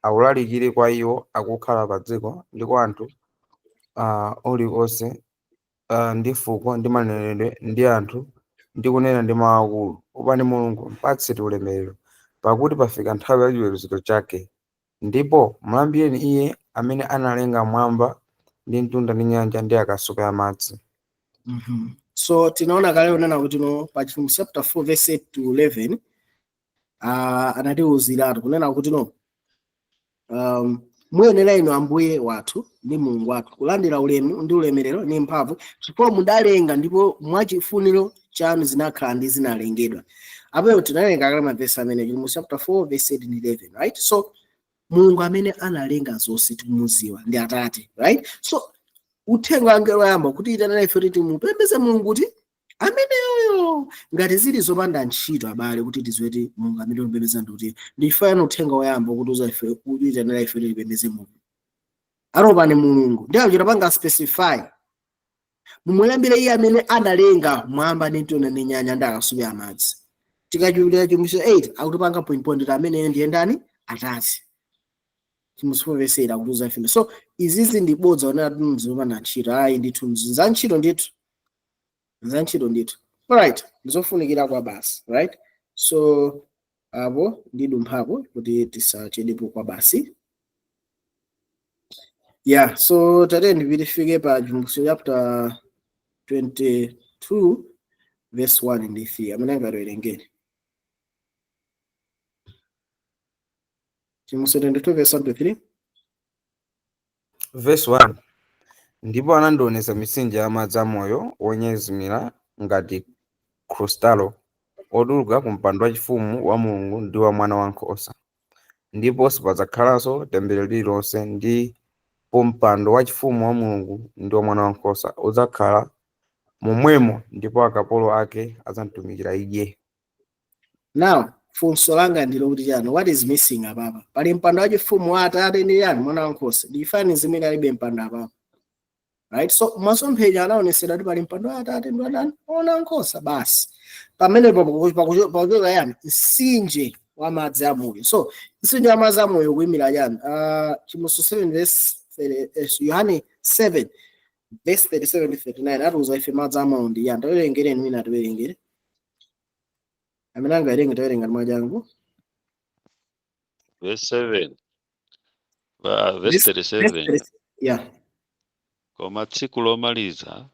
awulalikire kwa iwo akukhala pa dziko, ndi kwa anthu uliwonse, ndi fuko ndi manenedwe ndi anthu, ndi kunena ndi mawu akulu: "Opani Mulungu, mpatse ulemerero, pakuti pafika nthawi ya chiweruziro chake, ndipo mulambireni iye amene analenga mwamba ndi mtunda ndi nyanja ndi akasupe amadzi." So tinaona kale unena kuti no, pa Chivumbulutso chapter 4 verse 8 to 11, anatiwuziratu kunena kuti no, muyenera inu, Ambuye wathu ndi Mulungu wathu, kulandira ulemu ndi ulemerero ndi mphamvu, chifukwa mudalenga, ndipo mwachifuniro chanu zinakhala ndi zinalengedwa. Apoyo tinawerenga kale mavesi amene Chivumbulutso chapter 4 verse 8 ndi 11, right? So Mulungu amene analenga zonse tikumuziwa ndi Atate, right? So uthenga wake woyamba kuti itanena ife kuti timupembeze Mulungu kuti ameneyoyo, ngati zili zopanda ntchito, abale, kuti tiziwe kuti Mulungu amene timupembeza ndi kuti ndifayana. Uthenga woyamba kuti uza ife kuti itanena ife kuti tipembeze Mulungu, aropani Mulungu, ndi akuchita panga specify, mumulambire iye amene analenga mwamba ndi mtunda ndi nyanja ndi akasupe amadzi. Tikachulira Chivumbulutso 8, akutipanga point point kuti ameneyo ndiye ndani? Atate. Chivumbulutso verse 8 akutiuza ife. So izizi ndi bodza onena kuti zopanda ntchito. Ayi ndithu, za ntchito ndithu, za ntchito ndithu. Alright, ndizofunikira kwa basi, right? So apo ndidumphapo kuti tisachedepo kwa basi. Yeah, so tate ndipite pa Chivumbulutso chapter 22 verse 1 ndi 3. Amene angatiwerengere Chivumbulutso 22 verse 1 to 3. Verse 1: Ndipo anandionetsa mitsinje ya madzi amoyo wonyezimira ngati krustalo. otuluka ku mpando wachifumu wa Mulungu ndi wa Mwana Wankhosa. Ndipo sipadzakhalanso temberero lililonse, ndipo mpando wachifumu wa Mulungu ndi wa Mwana Wankhosa udzakhala momwemo, ndipo akapolo ake adzamtumikira Iye. Now funso langa ndilo kuti chani, what is missing apapa? Pali mpando wachifumu wa Atate ndi yani? Mwana Wankhosa. Ndifani zimene alibe mpando apapa, right? So masomphenya anaonesera kuti pali mpando wa Atate ndi wadani? Mwana Wankhosa basi. Pamenepo pakuchoka yani? Mtsinje wa madzi amoyo. So mtsinje wa madzi amoyo kuyimira yani? Chivumbulutso 7 verse 30, Yohane 7 verse 37 to 39 atiuza ife madzi amoyo ndi yani. Tawerengereni, wina atiwerengere, amene angawerenge, tawerenga mwachangu. Verse 7, verse Verse 37. 37, yeah. Koma tsiku lomaliza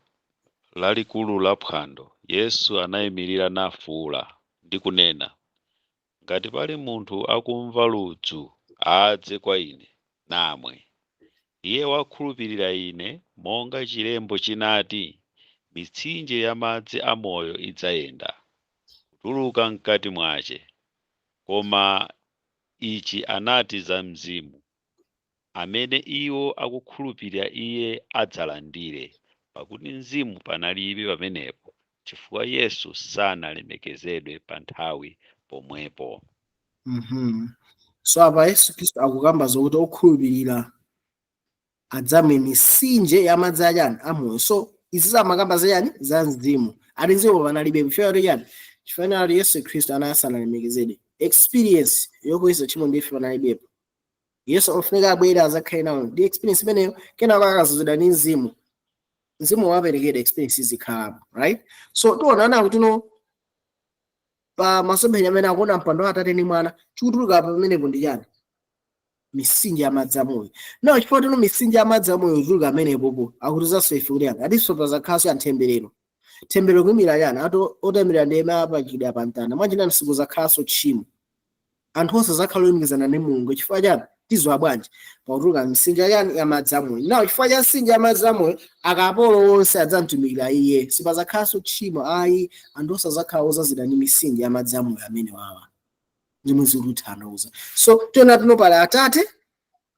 lalikulu la phwando, Yesu anayimirira nafuwula ndi kunena, "Ngati pali munthu akumva ludzu, adze kwa ine namwe. Iye wakhulupirira ine, monga chilembo chinati, mitsinje ya madzi amoyo idzayenda kutuluka mkati mwace." Koma ichi anati za Mzimu, amene iwo akukhulupirira iye adzalandire, pakuti Mzimu panalibe pamenepo, chifukwa Yesu sanalemekezedwe pa nthawi pomwepo. So apa Yesu Khristu akukamba zokuti okhulupirira adzamwe mitsinje ya madzi achani? Amoyo. So izi zamakamba zachani? Za Mzimu. Ati Mzimu panalibe chifukwa kuti chani? Chifukwa kuti Yesu Khristu anasanalemekezedwe. Experience yokweza tchimo ndife panalibepo. Yesu ofunika abwere azakhale nawo ndi experience imeneyo, kenako akazozedwa ndi Mzimu, Mzimu waperekedwa, experience izikhalapo, right? So tionana kuti no, pa masomphenya amene akuona mpando wa Atate ndi Mwana, chikutuluka pamenepo ndi chani? Mitsinje ya madzi amoyo. Nawo chifukwa tino mitsinje ya madzi amoyo kutuluka amenepopo, akutuzanso ife kuti atinso pazakhalanso ya temberero. Temberero kuyimira chani? Ati otemberera ndi ema apachidwa pa mtanda. Mwachina sikuzakhalanso tchimo, anthu onse azakhala olumikizana ndi Mulungu. Chifukwa chani? Tiziwa bwanji? Pakutuluka mitsinje yani? Ya madzi amoyo. Nawo chifukwa cha mtsinje ya madzi amoyo, akapolo onse adzamtumikira iye. Sipazakhalanso tchimo ayi, anthu onse azakhala ozazidwa ndi mitsinje ya madzi amoyo amene wawa zomwe zikutanthauza. So tiona tino pali Atate,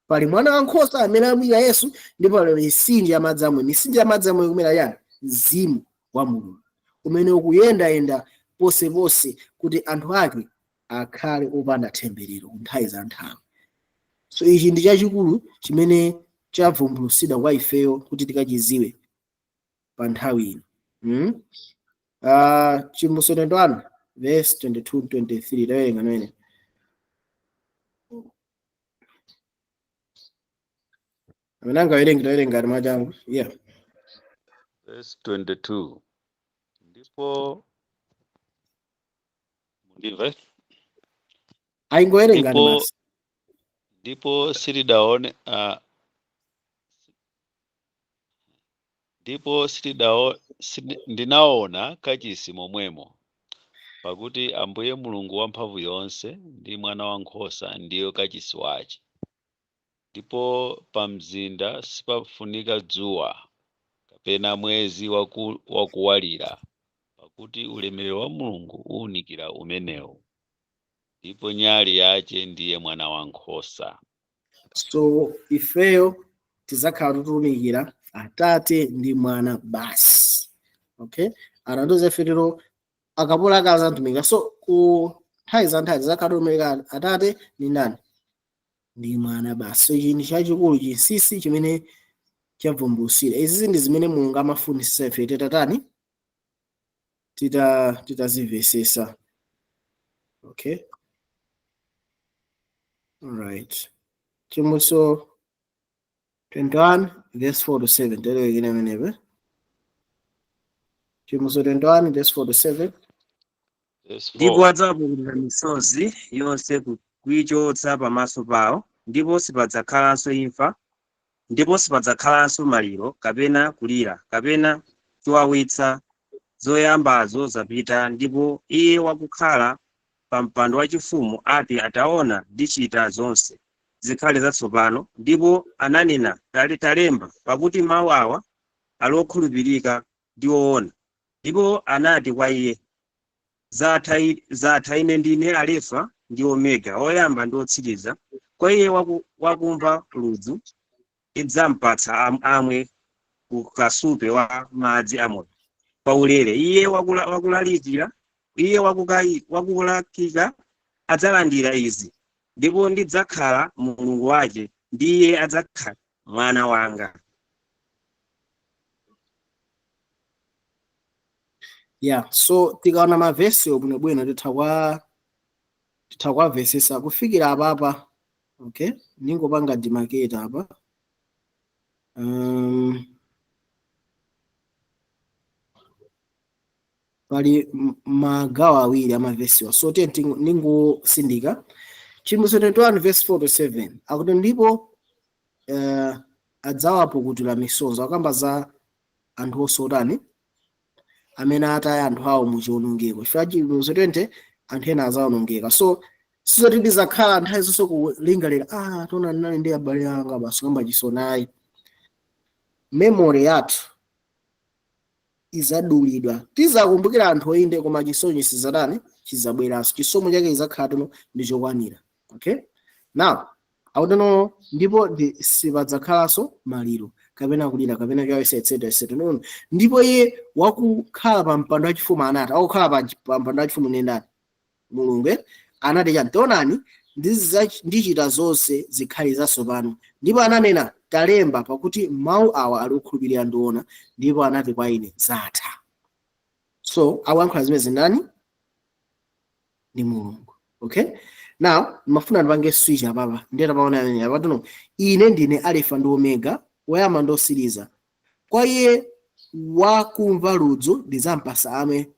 pali Mwana Wankhosa amene amwira Yesu, ndipo pali mitsinje ya madzi amoyo. Mitsinje ya madzi amoyo kumera yani? Mzimu wa Mulungu umene ukuyendayenda posepose kuti anthu ake akhale opanda temberero ku nthawi za nthawi. So ichi ndi chachikulu chimene chavumbulutsidwa kwa ifeyo kuti tikachiziwe pa nthawi ino. Chivumbulutso 21 verse 22 23, tawerenga nwene. Amene angawerenge, tawerenga ali mwachangu, yeah. Verse 22, ndipo mundimve? Ayingowerengani. Ndipo Basi. Ndipo silidaone ndipo silidao ndinaona kachisi momwemo, pakuti Ambuye Mulungu wamphamvu yonse ndi Mwana Wankhosa ndiyo kachisi wace. Ndipo pa mzinda sipafunika dzuwa kapena mwezi wakuwalira, pakuti ulemerero wa Mulungu uwunikira umenewu, ndipo nyali yace ndiye Mwana Wankhosa. So ifeyo tizakhala tikutumikira Atate ndi Mwana basi, okay? Anatiuza ife lero akapolo ake azamtumikira. So ku nthawi za nthawi tizakhala tikutumikira Atate ndi ndani? Ndi Mwana basi. So ichi ndi chachikulu chinsinsi chimene chavumbulutsidwa. Izi ndi zimene Mulungu amafunisisa ife titatani? Titazimvesesa, okay? Alright, Chivumbulutso 21 verse 4 to 7, telerekene amenepe. Chivumbulutso 21 verse 4 to 7. Verse Ndipo 4. adzapukuta misozi yonse kuyichotsa pamaso pawo, ndipo sipadzakhalanso imfa, ndipo sipadzakhalanso maliro kapena kulira kapena chowawitsa, zoyambazo zapita. Ndipo iye wakukhala pa mpando wachifumu ati, "Ataona, ndichita zonse zikhale zatsopano." Ndipo ananena, "Talemba, pakuti mawu awa ali okhulupirika ndi woona." Ndipo anati kwa iye, Zatha, ine ndine Alefa ndi Omega, oyamba ndi otsiriza. Kwa iye wakumva ludzu idzampatsa amwe ku kasupe wa madzi amoyo paulere. Iye wakulalikira, iye wakulakika adzalandira izi, ndipo ndidzakhala Mulungu wake, ndi iye adzakhala mwana wanga. Yeah, so tikaona mavesi bwinobwino titha kuwamvesesa kufikira apapa. Okay, ningopanga demarcate apa. Pali magawo awiri amavesiwa, so tiye ningosindika Chivumbulutso 21 verse 4 to 7 akuti ndipo adzawapukutira misozi, akamba za anthu osotani amene ataya anthu awo muchiwonongeko. Chifukwa Chivumbulutso 20 anthu ena azawonongeka, so sizoti tizakhala nthawi zonse kulingalira, ah, tona ndinali ndi abale anga basi kamba chisonayi. Memory yathu izadulidwa, tizakumbukira anthu oyinde, koma chisoni sizatani chizabweranso, chisomo chake chizakhala tino ndi chokwanira. Okay, now akuti ndipo sipadzakhalanso maliro kapena kulira kapena chawesa etc etc. No, no. Ndipo iye wakukhala pa mpando wachifumu anati, akukhala pa mpando wachifumu ndi ndani? Mulungu, eh? Anati chani? Taonani, ndichita zonse zikhale zatsopano. Ndipo ananena, talemba, pakuti mawu awa ali okhulupirira ndi oona. Ndipo anati kwa ine, zatha. So akuyankhula zimene ndani? Ndi Mulungu. Okay, now mafuna ndipange switch apapa, ndiye tapaona amene apatuno, ine ndine Alefa ndi Omega, woyamba ndi osiriza. Kwa iye wakumva ludzu ndidzampasa amwe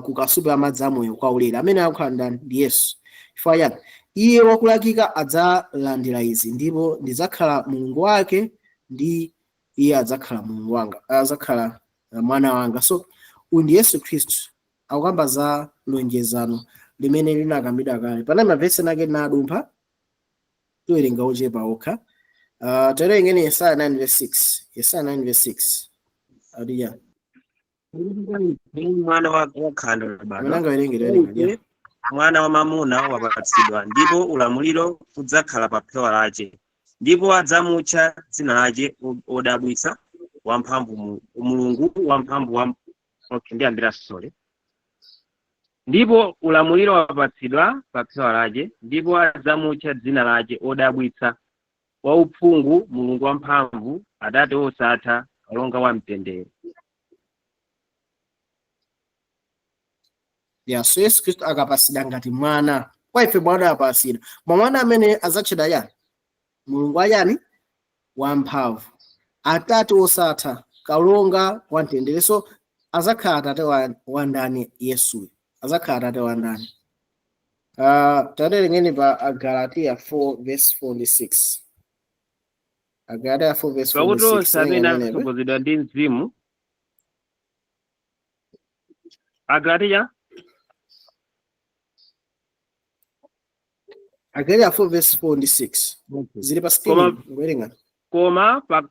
ku kasupe amadzi amoyo kwa ulere. Amene akukhala ndani? Ndi Yesu. Chifukwa chani? Iye wakulakika adzalandira izi, ndipo ndidzakhala Mulungu wake ndi iye adzakhala Mulungu wanga, adzakhala mwana wanga. So uyu ndi Yesu Khristu akukamba za lonjezano limene linakambidwa kale. Panali mavesi ake nadumpha, tiwerenga ochepa okha. Tawerengeni Yesaya 9 verse 6. Yesaya 9 verse 6 adiya. Mwana wakhanda wabadwa. Amene angawerenge, tawerenga ya. Mwana wa mamuna wapatsidwa, ndipo ulamuliro udzakhala pa phewa lace, ndipo adzamutcha dzina lace Odabwitsa, Wamphamvu, Mulungu Wamphamvu wa. Okay, ndiyambira, sorry. Ndipo ulamuliro wapatsidwa pa phewa lace, ndipo adzamutcha dzina lace Odabwitsa, Wauphungu, Mulungu Wamphamvu, Atate Wosatha, Kalonga wa Mtendere. Yeah, so Yesu Khristu akapasidwa ngati mwana kwa ife, mwana apasidwa mwa mwana amene adzatchedwa yani? Mulungu ayani? Wamphamvu, Atate Wosatha, Kalonga wa Mtendere. So azakhala atate wa ndani? Yesuyo azakhala atate wa ndani? Tawerengeni pa Agalatiya 4 verse 4 ndi 6. Agalatiya 4 verse 4 ndi Pakuti 6. onse amene Werenga pamenepo. atsogozedwa ndi Mzimu. Agalatiya. Agalatiya 4 verse 4 ndi 6 zili pa screen. Ngowerenga. Koma pa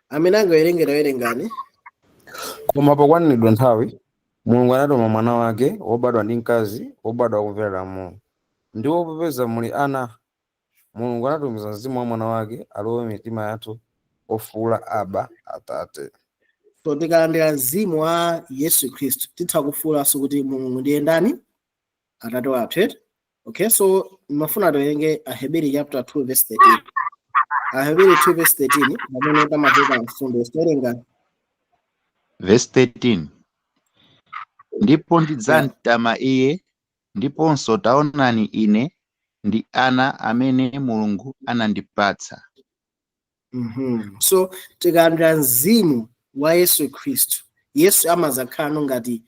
Amene angawerenge, tawerengani. Koma pokwaniridwa nthawi, Mulungu anatuma mwana wake wobadwa ndi mkazi, wobadwa kumvera lamulo. Ndipo popeza muli ana, Mulungu anatumiza mzimu wa mwana wake alowe mitima yathu, ofuula, Abba, Atate. So tikalandira mzimu wa Yesu Khristu titha kufuulanso kuti Mulungu ndiye ndani? Atate wathu, eti? Okay, so mafuna tiwerenge Aheberi chapter 2 verse 13. Aheberi 2 verse 13, pamene pamaveka mfundo. Tiwerenga. Verse 13: Ndipo ndidzamtama iye, ndiponso taonani, ine ndi ana amene Mulungu anandipatsa. So tikalandira mzimu wa Yesu Khristu, Yesu amazakhala ngati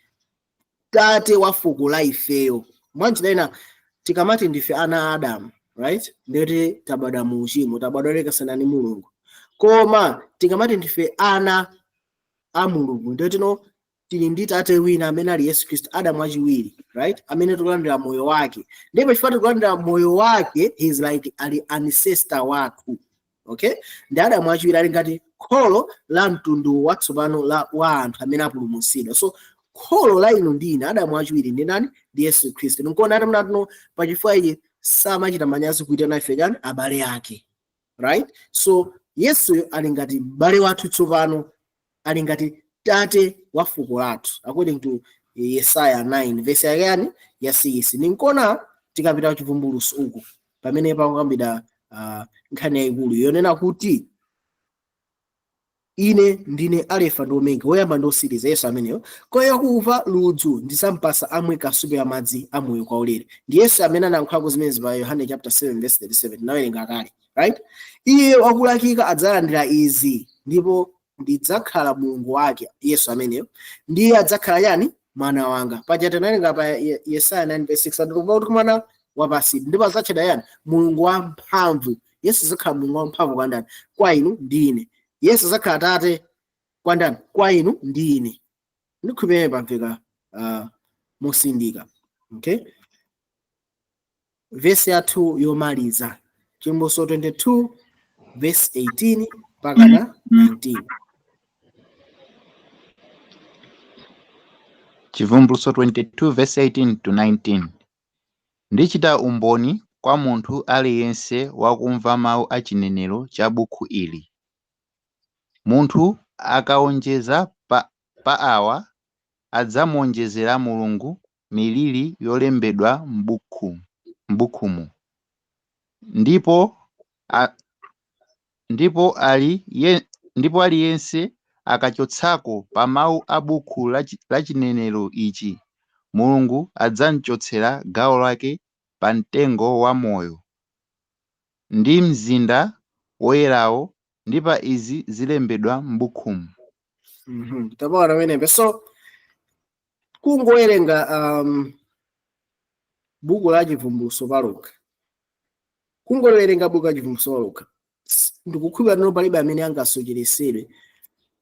tate wa fuko la ifeyo. Mwanjira ina, tikamati ndife ana a Adamu, right, ndeti tabadwa mu uchimo, tabadwa lekasana ndi Mulungu. Koma tikamati ndife ana a Mulungu, ndetino tili ndi tate wina amene ali Yesu Khristu, Adamu wachiwiri, right, amene tikulandira moyo wake. Ndipo chifukwa tikulandira moyo wake, he is like ali ancestor wathu. Okay, ndi Adamu wachiwiri, ali ngati Kholo la mtundu watsopano wa anthu amene apulumutsidwa. So kholo la inu ndi ine, Adamu wachiwiri, ndi ndani? Ndi Yesu Khristu. Nkuona ati mnatino pachifukwa ichi samachita manyazi kuitana ife chani? Abale ake, right? So Yesu ali ngati m'bale wathu tsopano, ali ngati tate wa fuko lathu according to Yesaya 9 verse yake yani? Ya 6. Ninkona tikapita kuchivumbulutso uku pamene pakukambidwa nkhani yayikulu yonena kuti ine ndine Alefa ndi Omega, woyamba ndi osiriza, Yesu ameneyo. Koyo kumva ludzu ndizampasa amwe kasupe amadzi amoyo kwaulere. Ndi Yesu amene anayankhulako zimenezi pa Yohane chapter 7 verse 37, nawerenga kale, right? Iye wakulakika adzalandira izi, ndipo ndidzakhala Mulungu wake, Yesu ameneyo, ndiye adzakhala yani? Mwana wanga. Paja tinawerenga pa Yesaya 9 verse 6 atikumva kuti mwana wapasidwa ndipo adzatchedwa yani? Mulungu wamphamvu. Yesu adzakhala Mulungu wamphamvu kwa ndani? Kwa inu ndi ine. Yesu adzakhala tate kwa ndani? Kwa inu ndi ine. Ndikhulupirira pamveka mosindika. Okay, vesi yathu yomaliza, Chivumbulutso 22 verse 18 mpaka 19. Chivumbulutso 22 verse 18 to 19. Ndichita umboni kwa munthu aliyense wakumva mawu a chinenero cha bukhu ili. Munthu akawonjeza pa awa, adzamuwonjezera Mulungu miliri yolembedwa m'bukhumu. Ndipo aliyense akachotsako pa mawu a bukhu la chinenero ichi, Mulungu adzamchotsera gawo lake pa mtengo wa moyo, ndi mzinda woyerawo, ndi pa izi zilembedwa m'bukhumu. Tapaona pamenepo. So kungowerenga buku la Chivumbulutso palokha, kungowerenga buku la Chivumbulutso palokha, ndikukhulupirira kuti palibe amene angasocheresedwe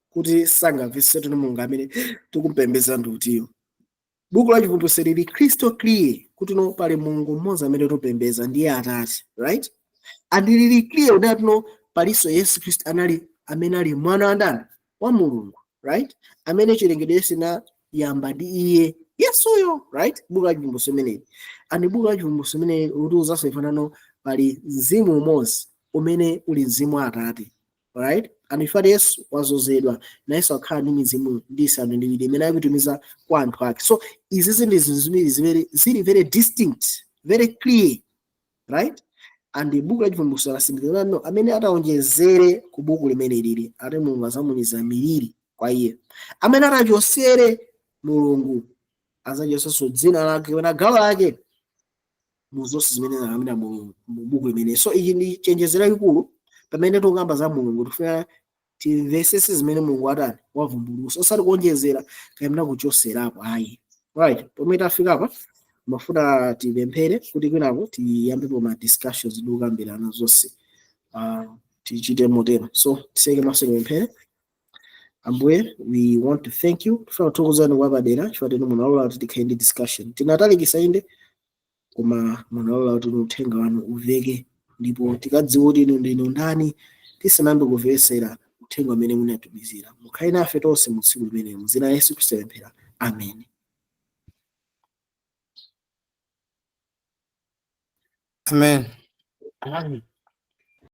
kuti sangamvetse kuti Mulungu amene tikumpembedza ndi utiyo. Buku la Chivumbulutso lili crystal clear kuti no, pali Mulungu mmodzi amene tikupembedza, ndiye Atate, right? And lili clear kuti no, palinso Yesu Khristu anali amene ali mwana wa ndani? Wa Mulungu, right? Amene chilengedwe chinayamba ndi iye Yesuyo, right? Buku la Chivumbulutso imeneli, and buku la Chivumbulutso imeneli lutiuzanso ifanano pali mzimu umodzi umene uli mzimu wa Atate, right? And ifati Yesu wazozedwa, nayenso akhala ndi mizimu ndi isanu ndi iwiri imene akuitumiza kwa anthu ake. So izi ndi zinthu ziwiri zimene zili very distinct, very clear, right? And buku la Chivumbulutso lasindikira no, amene atawonjezere ku buku limene lili ati Mulungu azamuliza miliri kwa iye, amene atachosere Mulungu azachotsanso dzina lake kapena gawo lake mu zonse zimene analamira Mulungu mu buku limene. So ichi ndi chenjezero lalikulu. Pamene tikukamba za Mulungu, tifuna timvesese zimene Mulungu atani? Wavumbulutsa, osati kuonjezera kapena kuchoserapo ayi, right? Pomwe tafika apa, mafuna tipemphere kuti kwinako tiyambepo ma discussions ndi kukambirana zonse, tichite motero. So tiseke maso, tipemphere. Ambuye, we want to thank you. Tifuna kuthokozani kwapadera chifukwa tinu munalola kuti tikhale ndi discussion. Tinatalikisa inde, koma munalola kuti uthenga wanu uveke ndipo tikadziwa kuti inu ndinu ndani tisanambe kumvesera uthenga umene munatumizira. Mukhale nafe tonse mu tsiku limene, mu dzina la Yesu Khristu tapemphera, amen. Amen. Amen.